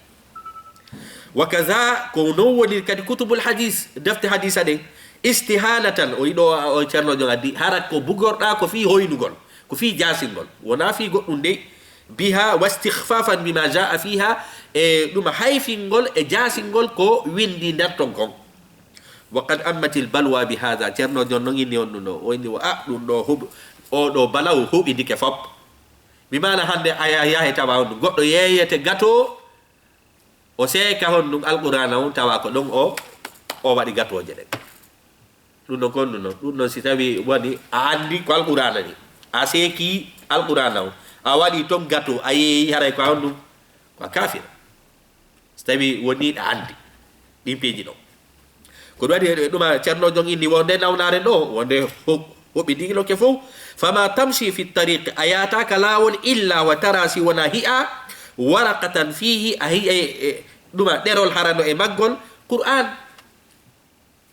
Wa kaza, ko non woni kadi kutubul hadis, defte hadisa ɗen, istihanatan, o yiɗo o ceerno jon addi, hara ko bugorɗaa ko fii hoynugol, ko fii jaasingol, wonaa fii goɗɗum dey, biha wastikhfafan bima jaa fiha, e ɗum hayfingol e jaasingol ko windi nder ton kon. Wa qad ammatil balwa bi hadha, ceerno jon non inni on ɗum ɗo, o inni wa, a, ɗum ɗo huɓ-, o ɗo balawu huɓindike fop. Mi maana hannde a ya-, yahe tawa on ɗum, goɗɗo yeeyete gato, o seeka honɗum Alqur'aana on, tawa ko ɗon o, o waɗi gatooje ɗen. Ɗum ɗon kon ɗum ɗon, ɗum ɗon si tawi woni a anndi ko Alqur'aana ni, a seeki Alqur'aana on, a waɗi ton gato, a yeeyi haray ko a honɗum, ko a kaafir. Si tawi woni ɗa anndi ɗin piiji ɗon. Ko ɗum waɗi e ɗuma ceerno jon inni wonde nawnaare ɗo, wonde ho-, hoɓɓi digiloke fof. Fama tamshi fi tariq, a yaata ka laawol illa wa tara si wona hi'a, waraqatan fihi, a hi'a e, e ɗuma ɗerol harano e maggol, Qur'an,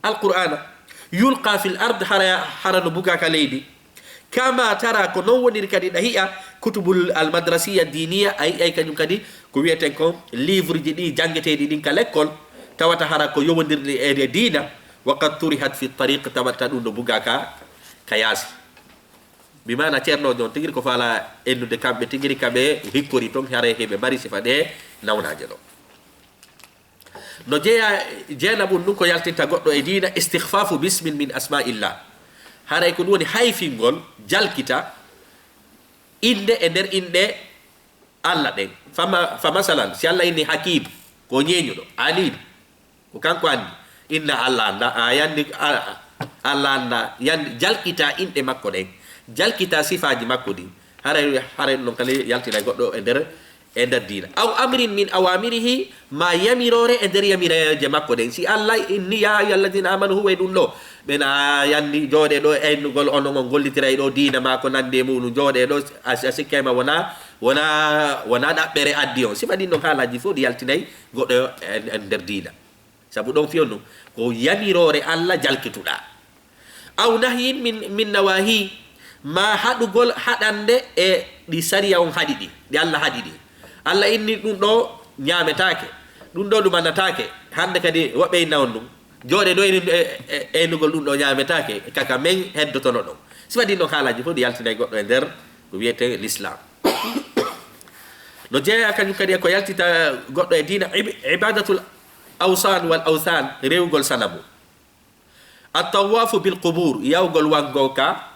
Alqur'ana, yulqa fil ard, hara, harano buga ka leydi. Kama tara, ko non woniri kadi ɗa hi'a kutubul al madrasiya diniya, a hi'ay kañum kadi ko wiyeten kon livre ji ɗi janngeteeɗi ɗin ka lekkol, tawata hara ko yowondirɗi e, e diina, wa qad turihat fi tariq, tawata ɗum no buga ka, ka yaasi. Bi maana ceerno jon tigiri ko faala ennude kamɓe tigiri kaɓe hikkori ton, haray heɓe mari sifa ɗe nawnaaje ɗo. No jeeya, jeenaɓun ɗum ko yaltinta goɗɗo e diina, istikhfafu bismin min asma'illah. Haray ko ɗum woni hayfingol, jalkita, innde e nder inɗe Allah ɗen. Fama, fa masalan, si Allah inni Hakim, ko ñeeñuɗo, Alim, ko kanko anndi. Inna Allah annda, a yandi, a, Allah annda, yandi, jalkita inɗe makko ɗen, jalkita sifaaji makko ɗin. Haray, haray ɗum ɗon kadi yaltina goɗɗo e nder e nder diina. Aw amrin min awamirihi, ma yamiroore e nder yamireeje makko ɗen. Si Allah inni, ya ayyuha alladina amanu, huway ɗum ɗo. Ɓen a yandi jooɗe ɗo, aynugol onon on gollitiray ɗo diina ma ko nandi e muɗum, jooɗe ɗo, a, a sikkay ma wona, wona, wona ɗaɓɓere addi on. Sifa ɗin ɗon haalaaji fof ɗi yaltinay goɗɗo e, e nder diina. Sabu ɗon fiyon ɗum, ko yamiroore Allah jalkituɗaa. Aw nahyin min, min nawahi, ma haɗugol haɗande e ɗi sariya on haɗi ɗi, ɗi Allah haɗi ɗi. Allah inni ɗum ɗo ñaametaake, ɗum ɗo ɗumanataake. Hannde kadi woɓɓe inna on ɗum. Jooɗe ɗo enen, e, e, e, aynugol ɗum ɗo ñaametaake, kaka men heddotono ɗon. Sifa ɗin ɗon haalaaji fof ɗi yaltinay goɗɗo e nder ko wiyetee l'islam. No jeeya kañum kadi e ko yaltita goɗɗo e diina, ib-, ibadatul awsan wal awthan, rewugol sanamu. At-tawwafu bil qubur, yawgol wango ka,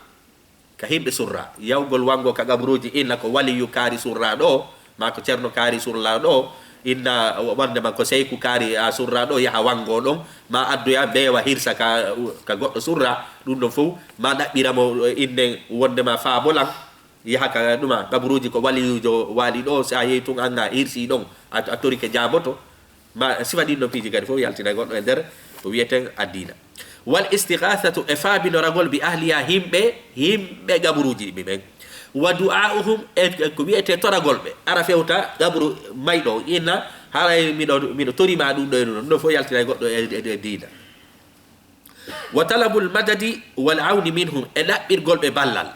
ka himɓe surra. Yawgol wango ka gaburuuji, inna ko waliyu kaari surra ɗo, ma ko ceerno kaari surra ɗo, inna wonde ma ko seyku kaari a surra ɗo, yaha wango ɗon, ma addoya mbeewa hirsa ka, ka goɗɗo surra, ɗum ɗon fof, ma ɗaɓɓira mo, innen wonde ma faabolan, yaha ka ɗuma, gaburuuji ko waliyuujo waali ɗo, si a yehi tun an a hirsi ɗon, a, a torike jaaboto. Ma sifa ɗin ɗon piiji kadi fof yaltina goɗɗo e nder ko wiyeten addiina. Wal istighathatu, e faabinoragol bi ahliya, himɓe, himɓe gaburuuji ɗi ɓen. Wa du'a'uhum, e, e ko wiyete toragol ɓe. Ara fewta gaburu mayɗo, inna, haray miɗo, miɗo tori ma ɗum ɗo e ɗum ɗo. Ɗum ɗo fof yaltina goɗɗo e, e, e diina. Wa talabul madadi wal awni minhum, e ɗaɓɓirgol ɓe ballal.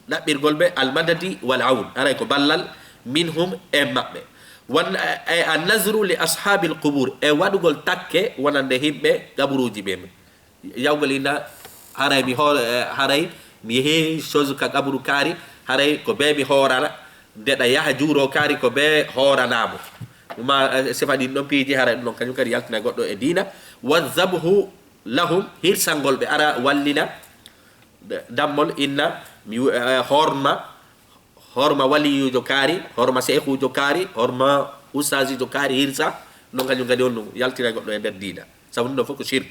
Ɗaɓɓirgol ɓe almadadi wal awn, haray ko ballal minhum e maɓɓe. Wan, e, an nazru li ashabil qubur, e waɗugol takke wonande himɓe gaburuuji ɓe. Yawgol inna, haray mi hoor-, e, haray mi yehi chose ka gaburu kaari, haray ko ɓe mi hoorana, nde ɗa yaha juuro kaari ko ɓe hooranamo. Ɗuma, e, sifa ɗin ɗon piiji, haray ɗum ɗon kañum kadi yaltina goɗɗo e diina. Wa zabhu lahum, hirsangol ɓe, ara wallina, dammol inna, mi, eh, horma, horma waliyuujo kaari, horma seekuujo kaari, horma ustaasiijo kaari, hirsa, non kañum kadi on ɗum yaltina goɗɗo e nder diina. Sabu ɗum ɗo fof ko shirk.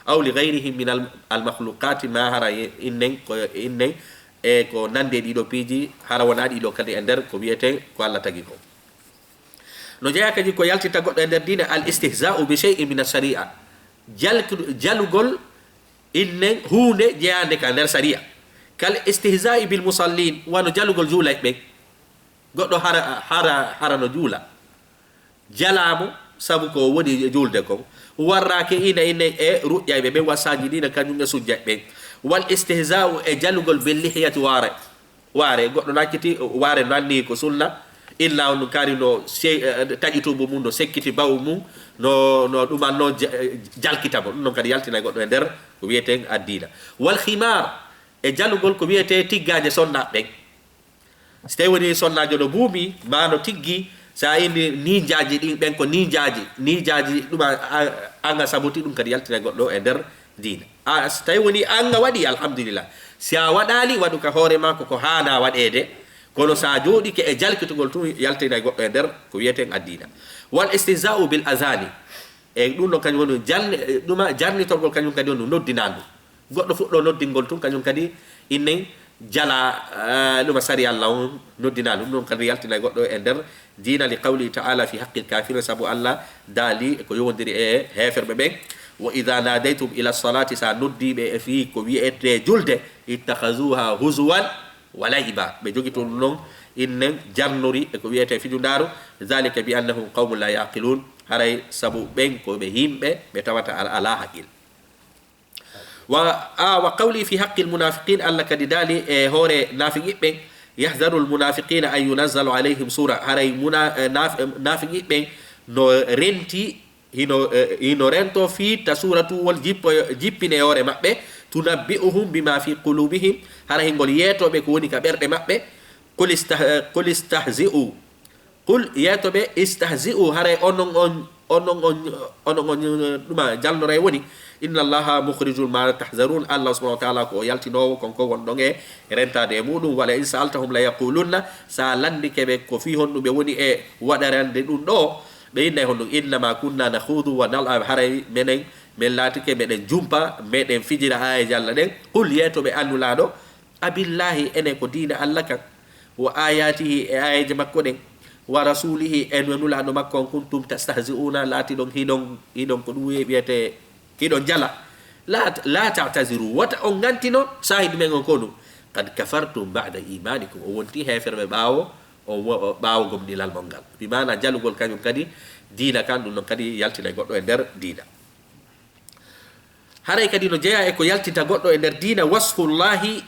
Aw li ghayrihim min al, al makhluqati, ma hara innen ko, innen e ko nande ɗiɗo piiji, hara wona ɗiɗo kadi e nder ko wiyete ko Allah tagi ko. No jeeya kadi ko yaltinta goɗɗo e nder diina, al istihza'u bi shay'in min ash-shari'a. Jalku-, jalugol Innen huunde jeyaande ka nder sariya. Kal istihza'i bil musallin, wano jalugol juulayɓe ɓen. Goɗɗo hara, hara, hara no juula. Jalaamo sabu ko woni juulde kon. Warraake ina, ina e ruƴƴayɓe ɓen, wa sajidina, kañum e sujjayɓe ɓen. Wal istihza'u e jalugol bil lihiyati waare. Waare, goɗɗo nakkiti, waare nanni ko sunna. Illa on kaari no se-, eh, taƴi tuubu mum, no sekkiti bawu mum, no, no ɗuman no ja-, eh, jalkita mo. Ɗum noon kadi yaltina goɗɗo e nder ko wiyeten addiina. Wal khimar, e jalugol ko wiyete tiggaaje sonnaaɓe ɓen. So tawi woni sonnaajo no buumi, maa no tiggi, so a inni ninjaaji ɗin, ɓen ko ninjaaji, ninjaaji ɗum a, a, anga sabuti ɗum kadi yaltina goɗɗo e nder diina. A, so tawi woni anga waɗi, alhamdulillah. Si a waɗaali, waɗu ka hoore maa ko ko haana waɗeede, kono so a jooɗike e jalkitugol tun, yaltina goɗɗo e nder ko wiyeten addiina. Wal istihza'u bil azani, e ɗum ɗon kañum woni jarni-, ɗuma jarnitorgol kañum kadi on noddinaandu. Goɗɗo fuɗɗo noddingol tun kañum kadi innen jala, eh, ɗuma sari Allah on noddinaandu. Ɗum ɗon kadi yaltina goɗɗo e nder diina, li qawlihi ta'ala fi haqqil kafirin, sabu Allah daali ko yowondiri e heeferɓe ɓen. Wa idha nadaytum ila salati, sa noddiɓe e fii ko wiyete julde, ittakhazuha huzuwan wa la'iba. Ɓe jogito ɗum ɗon innen jarnori e ko wiyete fijundaaru. Dhalika bi annahum qawmun la yaqilun. Haray sabu ɓen ko ɓe yimɓe ɓe tawata al-, alaa haqqil. Wa, a, wa qawli fi haqqil munafiqin, Allah kadi daali e hoore naafiqiɓe ɓen, yahzaru al munafiqina an yunazzalu alayhim sura, haray muna-, eh, naf-, eh, naafiqiɓe ɓen no renti, hino, eh, hino rento fii ta suratu wol jippo-, jippine hoore maɓɓe, tunabbi'uhum bima fi qulubihim, hara hingol yeetoɓe ko woni ka ɓerɗe maɓɓe, qul istah-, eh, qul istahzi'u, Qul, yeeto ɓe, istahzi'u, haray onon on, onon on, onon on, ɗuma jalnoray woni, inna Allaha mukhrijun ma tahzarun, Allah subhanahu wa ta'ala ko o yaltinoowo kon ko wonɗon e rentaade e muɗum. Wala in sa'altahum la yaqulunna, sa landike ɓe ko fii honɗum ɓe woni e waɗarande ɗum ɗo, ɓe innay honɗum, innama kunna nakhudu wa nal'ab, haray menen, men laatike meɗen jumpa, meɗen fijira aayeeje Allah ɗen. Qul, yeeto ɓe, an Nulaaɗo, Abillahi, enen ko diina Allah kan, wa ayatihi, e aayeeje makko ɗen, wa rasulihi, e no Nulaaɗo makko on, kuntum tastahzi'una, laatiɗon hiɗon, hiɗon ko ɗum wiyetee, hiɗon jala. La, la ta'taziru, wota on ngantino, saahi ɗumen on ko ɗum. Qad kafartum ba'da imanikum, o wonti heeferɓe ɓaawo, on wo-, ɓaawo gomɗinal mon ngal. Bi maana jalugol kañum kadi, diina kan, ɗum ɗon kadi yaltinay goɗɗo e nder diina. Haray kadi no jeyaa e ko yaltinta goɗɗo e nder diina, wasfullahi,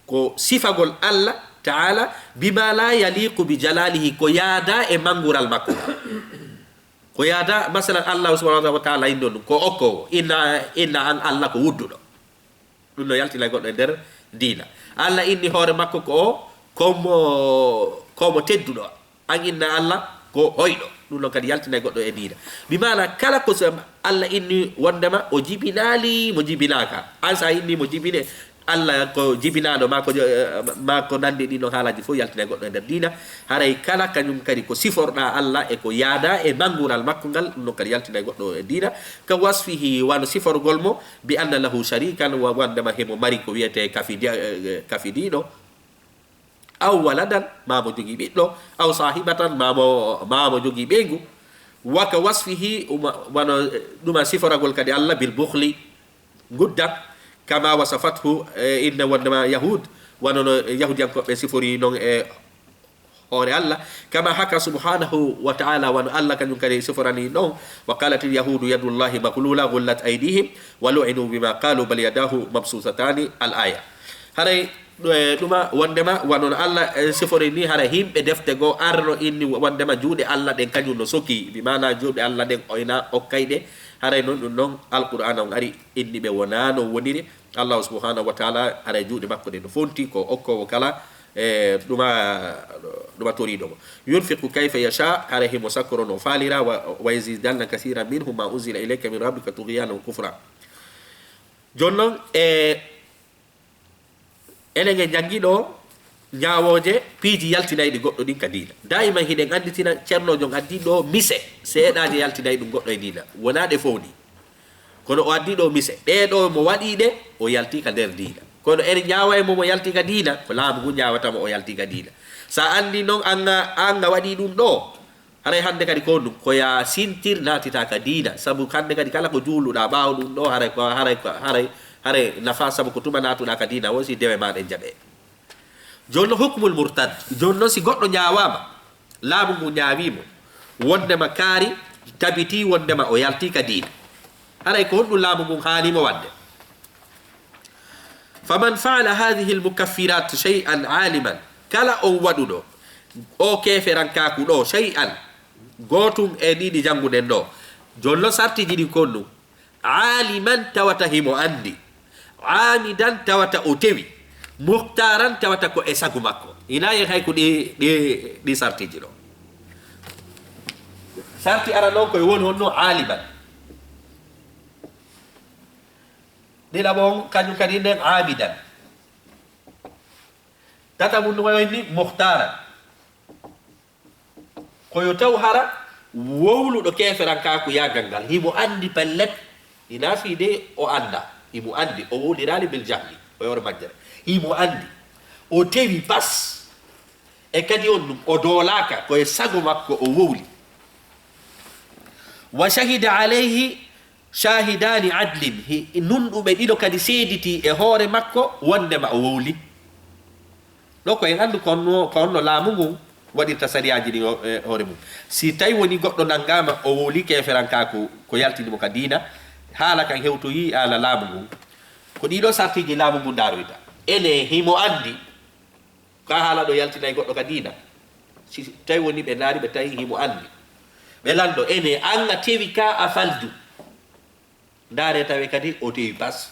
ko sifagol Allah ta'ala, bima la yaliqu bi jalalihi, ko yaadaa e manngural makko ngal. Ko yaadaa, masalan, Allah subhanahu wa ta'ala inno ɗum, ko okkoowo, inna, inna an Allah ko wudduɗo. Ɗum no yaltina goɗɗo e nder diina. Allah inni hoore makko ko o, ko mo, ko mo tedduɗo. An inna Allah ko hoyɗo. Ɗum ɗon kadi yaltinay goɗɗo e diina. Bi maana kala ko so Allah inni wondema o jibinaali, mo jibinaaka. An sa inni mo jibine, Allah ko jibinaaɗo, ma ko jo-, ma ko nandi ɗin ɗon haalaaji fof yaltinay goɗɗo e nder diina. Haray kala kañum kadi ko siforɗaa Allah e ko yaadaa e manngural makko ngal, ɗum ɗon kadi yaltinay goɗɗo e diina. Ka wasfihi, wano siforgol mo, bi anna lahu sharikan, wa-, wondema himo mari ko wiyetee kafidi-, eh, kafidiiɗo. Aw waladan, maa mo jogii ɓiɗɗo, aw saahibatan, maa mo, maa mo jogii ɓeyngu. Wa ka wasfihi, uma-, wano, eh, ɗuma siforagol kadi Allah bil bukhli, ngudda, kama wasafathu, eh, inna wondema Yahud, wano no Yahudiyankoɓe sifori non e hoore Allah, kama haka subhanahu wa ta'ala, wano Allah kañum kadi siforani non, wa qalatil yahudu yadullahi maghlula ghullat aydihim wa lu'inu bima qalu bal yadahu mabsusatani, al aya. Haray, eh, ɗuma wondema wano no Allah, eh, sifori ni, hara himɓe defte goo arno inni wondema juuɗe Allah ɗen kañum no soki, bi maana juuɗe Allah ɗen o ina okkay ɗe. Haray non ɗum non Alqur'aana on ari inni ɓe wonaa no woniri. Allah subhanahu wa ta'ala haray juuɗe makko ɗen no fonti, ko okkoowo kala, eh, ɗuma, ɗuma toriiɗo mo. Yunfiqu kayfa yasha, haray himo sakkoro no faalira, wa, wa yazidanna kasiran minhum ma unzila ilayka min rabbika tughyanan wa kufra. Jooni non, e, enen en janngi ɗo ñaawooje, piiji yaltinayɗi goɗɗo ɗin ka diina. Daayiman hiɗen annditina ceernoojo on addi ɗo mise, seeɗaaje yaltinay ɗum goɗɗo e diina. Wonaa ɗe fow ni. Kono o addi ɗo mise. Ɗee ɗo mo waɗi ɗe, o yalti ka nder diina. Kono en ñaaway mo, mo yalti ka diina, ko laamu ngu ñaawata mo o yalti ka diina. Sa anndi non an nga, an nga waɗi ɗum ɗo, Haray hannde kadi ko ɗum, ko ya sintir naatita ka diina, sabu hannde kadi kala ko juuluɗaa ɓaawo ɗum ɗo, haray ko, haray ko, haray, Haray nafa, sabu ko tuma naatuɗaa ka diina o, si dewe maa ɗen jaɓee. Jooni no hukmul murtad. Jooni noon si goɗɗo ñaawaama, laamu ngu ñaawii mo, wonndema kaari tabitii, wonndema o yaltii ka diina. Haray ko honɗum laamu ngun haani mo waɗde? Faman faala hadhihi almukaffirat shay'an aliman, kala on waɗuɗo o keeferankaaku ɗo, shay'an, gootum e ɗiɗi jannguɗen ɗo, jooni no sartiji ɗin ko honɗum? Aliman, tawata himo anndi. Amidan, tawata o tewi. Muhtaran, tawata ko e sagu makko. Ina yen hay ko ɗi, ɗi, ɗi sartiji ɗo. Sarti ara noon koye woni honno? Aliman. Ɗiɗaɓo on, kañum kadi nden amidan. Tata mun no wayi ni muhtaran. Ko yo taw hara wowluɗo keeferankaaku yaagal ngal, himo anndi pellet, ina fii de o annda, himo anndi, o wowliraali bil jahli, o yoore majjere. Himo anndi, o tewi pas, e kadi on ɗum, o doolaaka, ko e sago makko o wowli. Wa shahida alayhi shahidani adlin, hi-, nunɗuɓe ɗiɗo kadi seeditii e hoore makko wonndema o wowli. Ɗo ko en anndu ko honno, ko honno laamu ngun waɗirta sariyaaji ɗin o, e hoore mum. Si tawi woni goɗɗo nanngaama, o wowli keeferankaaku, ko yaltini mo ka diina, haala kan hewtoyi haala laamu ngun. Ko ɗiɗo sartiiji laamu ngun ndaaroyta. Ene himo anndi, ka haala ɗo yaltinay goɗɗo ka diina. Si tawi woni ɓe ndaari, ɓe tawi himo anndi. Ɓe lanndo, ene an a tewi ka a falju. Ndaare tawe kadi o tewi pas.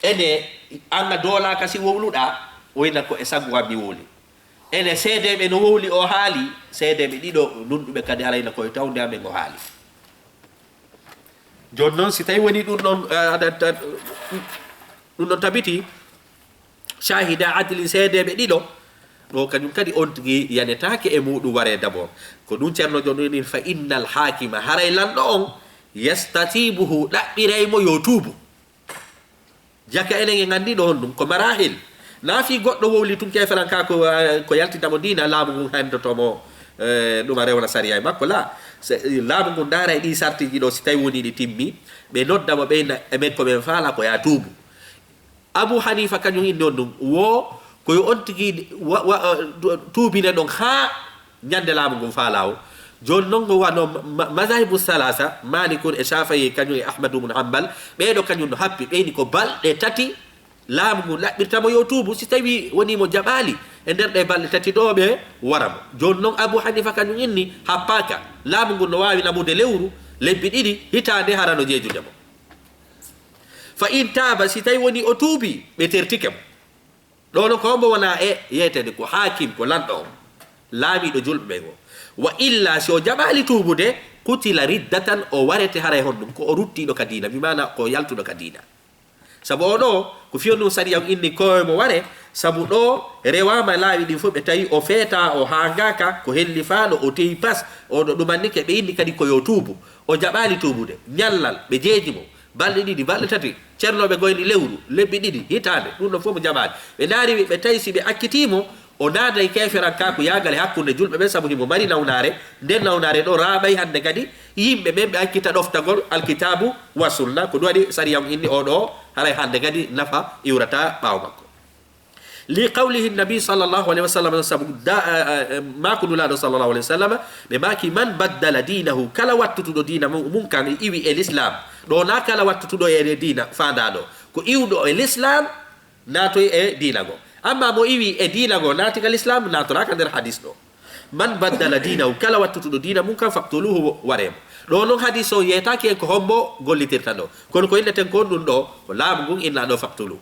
Ene, an a doolaaka si wowluɗaa, o ina ko e sago an mi wowli. Ene seedeeɓe no wowli o haali, seedeeɓe ɗiɗo nunɗuɓe kadi halayna koye tawnde amen o haali. Jooni noon, si tawi woni ɗum ɗon, eh, aɗa, aɗa, ɗum ɗon tabiti, shahida adli, seedeeɓe ɗiɗo, ɗo kañum kadi on tigi yanetaake e muɗum waree d'abord. Ko ɗum Ceerno Joom woni, fa innal haakima, haray lanɗo on, yastatibuhu, ɗaɓɓiray mo yo tuubu. Jaka enen en anndi ɗo honɗum, ko marahil. Na fii goɗɗo wowli tun keeferankaaku, eh, ko yaltinta mo diina, laamu ngun handoto mo, eh, ɗum a rewna sariya e makko. La, se, laamu ngun ndaara e ɗii sartiiji ɗo, si tawi woni ɗi timmi, ɓe nodda mo, ɓe na, e men ko men faala ko ya tuubu. Abu Hanifa kañum inni on ɗum, wo ko yo on tigi wa, wa, eh, tu-, tuubine ɗon haa ñande laamu ngun faalaa o. Jooni non, ngo wano ma, ma, mazahibu salasa, Malikun e Shafi'i, kañum e Ahmadu bun Hanbal, ɓeeɗo kañum no happi, ɓeyni ko balɗe tati laamu ngun ɗaɓɓirta mo yo tuubu, si tawi woni mo jaɓaali e nder ɗe balɗe tati ɗo, ɓe wara mo. Jooni non, Abu Hanifa kañum inni happaaka, laamu ngun no waawi naɓude lewru, lebbi ɗiɗi, hitaande, hara no jeejude mo. Fa in taaba, si tawi woni o tuubi, ɓe tertike mo. Ɗo no ko hombo wona e yeetede, ko haakim, ko lanɗo on, laamiiɗo julɓe ɓen o. Wa illa, si o jaɓaali tuubude, qutila riddatan, o warete haray honɗum, ko o ruttiiɗo ka diina, bi maana ko yaltuɗo ka diina. Sabu o ɗo, ko fii on ɗum sariya on inni ko mo ware, sabu ɗo rewaama laawi ɗin fof, ɓe tawi o feetaa, o haangaaka, ko hellifaaɗo, o tewi pas, o ɗo ɗumannike, ɓe inni kadi ko yo tuubu. O jaɓaali tuubude, ñallal, ɓe jeeji mo, balɗe ɗiɗi, balɗe tati, cernooɓe goyni lewru, lebbi ɗiɗi, hitaande, ɗum ɗon fof mo jaɓaali. Ɓe ndaari ɓe, ɓe tawi si ɓe accitii mo, o naaday keeferankaaku yaagal e hakkunde julɓe ɓen, sabu himo mari nawnaare. Nden nawnaare ɗo raaɓay hannde kadi, yimɓe ɓen ɓe accita ɗoftagol Alkitaabu wa Sunna. Ko ɗum waɗi sariya on inni o ɗo, haray hannde kadi nafa iwrata ɓaawo makko. Li qawlihi Nabi sallallahu alayhi wa sallam, sabu da, eh, eh, maaku Nulaaɗo sallallahu alayhi wa sallam, ɓe maaki, "Man baddala diinahu," kala wattutuɗo diina mu-, mum kan, iwi e l'islam. Ɗo na kala wattutuɗo e diina faandaa ɗo. Ko iwɗo e l'islam, naatoy e diina goo. Amma mo iwi e diina goo, naati ka l'islam, naatoraaka nder hadis ɗo. "Man baddala diinahu," kala wattutuɗo diina mum kan, "faqtuluhu," waree mo. Ɗo non hadis o yeetaaki en ko hombo gollitirta ɗo. Kono ko inneten ko on ɗum ɗo, ko laamu ngun inna ɗo, "Faqtulu."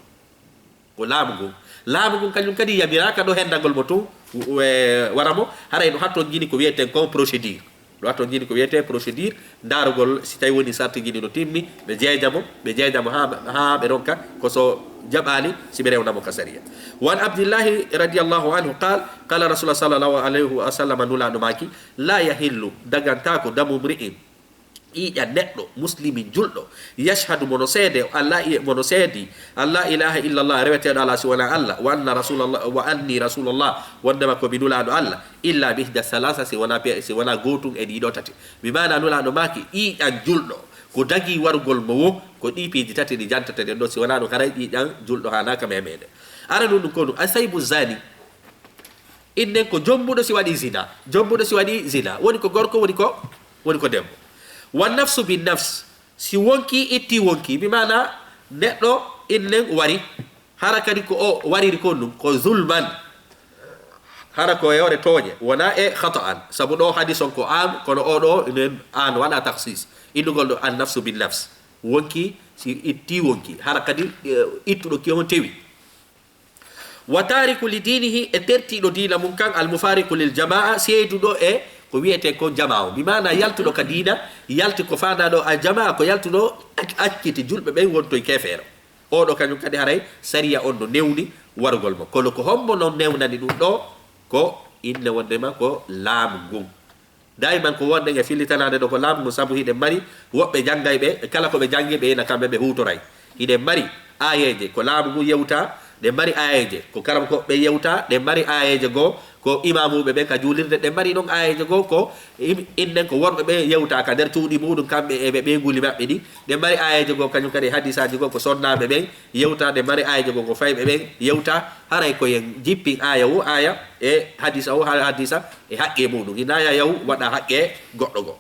Ko laamu ngun. Laamu ngun kañum kadi yamiraaka ɗo hendagol mo tun, w-, w-, wara mo, haray no hatton jini ko wiyeten kon procédure. No hatton jini ko wiyete procédure, ndaarugol si tawi woni sarti jini no timmi, ɓe jeeja mo, ɓe jeeja mo haa, haa ɓe ronka ko so jaɓaali, si ɓe rewna mo ka sariya. Wa an Abdillahi radiyallahu anhu qal, qala Rasulullah sallallahu alayhi wa sallam, Nulaaɗo maaki, "La yahillu," dagantaako, "damu mri'in," ƴiiƴan neɗɗo, muslimin, julɗo, yashhadu, mo no seede, Allah i-, mo no seedi, "An la ilaha illallah," reweteeɗo alaa si wonaa Allah, "wa anna rasulallah, wa anni rasulullah," wondema ko mi Nulaaɗo Allah, "illa bi ihda salasa," si wonaa pe-, si wonaa gootun e ɗiɗo tati. Bi maana Nulaaɗo maaki, ƴiiƴan julɗo, Ko dagi warugol mo wo, ko ɗi piiji tati ɗi jantata ɗen ɗo, si wonaa ɗum haray ƴiiƴan julɗo haanaaka memeede. Ara ɗum ɗum ko ɗum, a saybu zani, innen ko jombuɗo si waɗi zina, jombuɗo si waɗi zina, woni ko gorko, woni ko, woni ko debbo. Wa nafsu bin nafs, si wonki itti wonki, bi maana neɗɗo innen wari, hara kadi ko o wariri kon ɗum, ko zulman, hara ko e hoore tooñe, wonaa e khata'an, sabu ɗo hadis on ko am, kono o ɗo nen an waɗa takhsis. Innugol ɗo an nafsu bin nafs. Wonki, si itti wonki, hara kadi, eh, ittuɗo ki on tewi. Wa tariku li dinihi, e tertiiɗo diina mum kan, al mufariqu lil jamaa, seeduɗo e ko wiyetee kon jamaa on. Bi maana yaltuɗo ka diina, yalti ko faanaa ɗo al jamaa, ko yaltuɗo ac-, acciti julɓe ɓen wontoy keefeero. Oɗo kañum kadi haray sariya on no newni warugol mo. Kono ko hombo non newnani ɗum ɗo? Ko inne wondema ko laamu ngun. Daiman ko wonɗen e fillitanaade ɗo ko laamu ngun, sabu hiɗen mari woɓɓe janngayɓe, kala ko ɓe janngi ɓe ina kamɓe ɓe huutoray. Hiɗen mari aayeeje ko laamu ngun yewta, ɗen mari aayeeje ko karamokooɓe ɓen yewta, ɗen mari aayeeje goo ko imaamuuɓe ɓen ka juulirde, ɗen mari ɗon aayeeje goo ko im-, innen ko worɓe ɓen yewta ka nder cuuɗi muɗum kamɓe e ɓe ɓeynguuli maɓɓe ɗin. Ɗen mari aayeeje goo kañum kadi e hadisaaji goo ko sonnaaɓe ɓen yewta, ɗen mari aayeeje goo ko fayɓe ɓen yewta. Haray ko yen jippin aaya wo aaya e hadisa wo ha-, hadisa e haqqe muɗum. Hina aya yahu waɗa haqqe goɗɗo goo.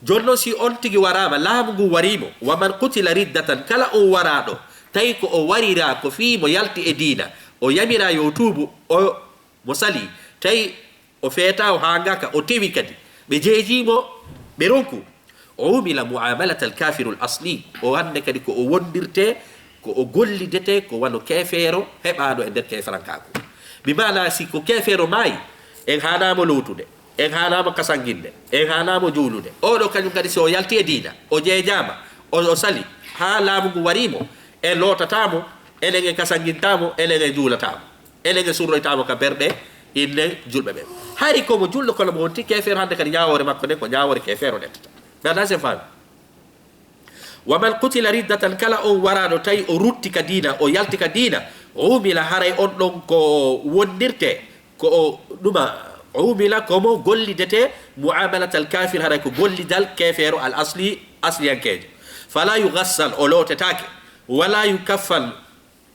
Jooni non, si on tigi waraama, laamu ngun warii mo, wa man qutila riddatan, kala on waraaɗo, tawi ko o wariraa ko fii mo yalti e diina, o yamiraa yo tuubu, o mo salii, tawi o feetaa, o haangaaka, o tewi kadi, ɓe jeejii mo, ɓe ronku, umila muamalatal kafirul asli, o hannde kadi ko o wondirtee, ko o gollidetee, ko wano keefeero heɓaaɗo e nder keeferankaaku. Bi maana, si ko keefeero maayi, en haanaa mo lowtude. En haanaa mo kasanginde, en haanaa mo juulude. Oɗo kañum kadi, si o yalti e diina, o jeejaama, o, o sali, haa laamu ngu warii mo, en lootataa mo, enen en kasangintaa mo, enen en juulataa mo, enen en surroytaa mo ka berɗe inne julɓe ɓen. Hari ko mo julɗo, kono mo wonti keefeero, hannde kadi ñaawoore makko nden ko ñaawoore keefeero ɗentata. Mi anndaa si en faami. Wa man qutila riddatan, kala on waraaɗo tawi o rutti ka diina, o yalti ka diina, umila, haray on ɗon ko wondirte, ko o ɗuma, umila, ko mo gollidete, muamalatal kafir, haray ko gollidal keefeero al asli, asliyankeejo. Fala yugassal, o lootetaake, wala yukaffan,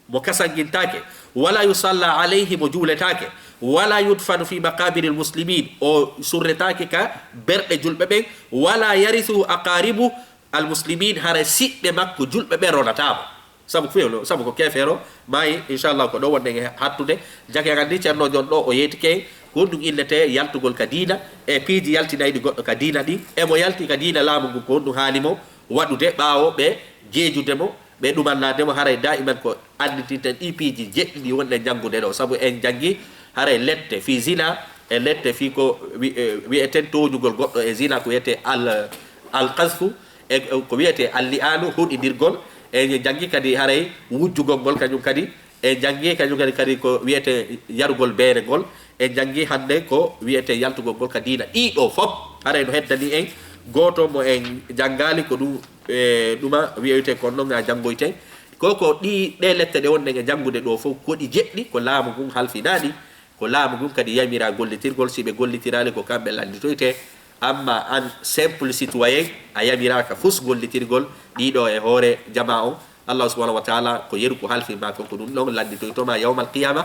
mo kasangintaake, wala yusalla alayhi, mo juuletaake, wala yudfanu fi maqabiril muslimin, o surretaake ka berɗe julɓe ɓen, wala yarithu aqaribu al muslimin, hara siɓɓe makko julɓe ɓen ronataa mo. Sabu ko fewlo, sabu ko keefeero maayi, inchallah, ko ɗo wonɗen e hattude. Jake an anndi Ceerno Jon ɗo o yeetike, ko honɗum innetee yaltugol ka diina, e piiji yaltinayɗi goɗɗo ka diina ɗin, e mo yalti ka diina laamu ngu, ko honɗum haani mo waɗude ɓaawo ɓe jeejude mo, ɓe ɗumannaade mo. Haray daiman ko anndintinten ɗi piiji jeɗɗi ɗi wonɗen janngude ɗo, sabu en janngi haray lette fii zina, e lette fii ko wi-, e, wi'eten tooñugol goɗɗo e zina, ko wiyetee al, al qazfu, e, e ko wiyetee al li'anu, huɗindirgol. En janngi kadi haray wujjugol ngol, kañum kadi en janngi, kañum kadi, kadi ko wiyetee yarugol beere ngol. En janngi hannde ko wiyetee yaltugol ngol ka diina. Ɗii ɗoo fof haray no heddani en gooto mo en janngaali, ko ɗum, e, ɗuma wiyetee kon non a janngoyte. Ko, ko ɗii, ɗee lette ɗe wonɗen e janngude ɗoo fof, ko ɗi jeɗɗi, ko laamu ngun halfinaa ɗi, ko laamu ngun kadi yamiraa gollitirgol. Si ɓe gollitiraali, ko kamɓe lannditoytee. Amma an simple citoyen, a yamiraaka fus gollitirgol ɗii ɗoo e hoore jamaa on. Allah subhanahu wa taala ko yeru ko halfi ma kon, ko ɗum ɗon lannditoytoo ma yawmal qiyama.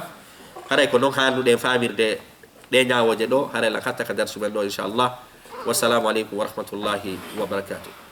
Haray ko non haanduɗen faamirde ɗee ñaawooje ɗoo, haray lan hatta ka darsu men ɗoo, inchallah. Wassalamu aleykum wa rahmatullahi wa barakatuh.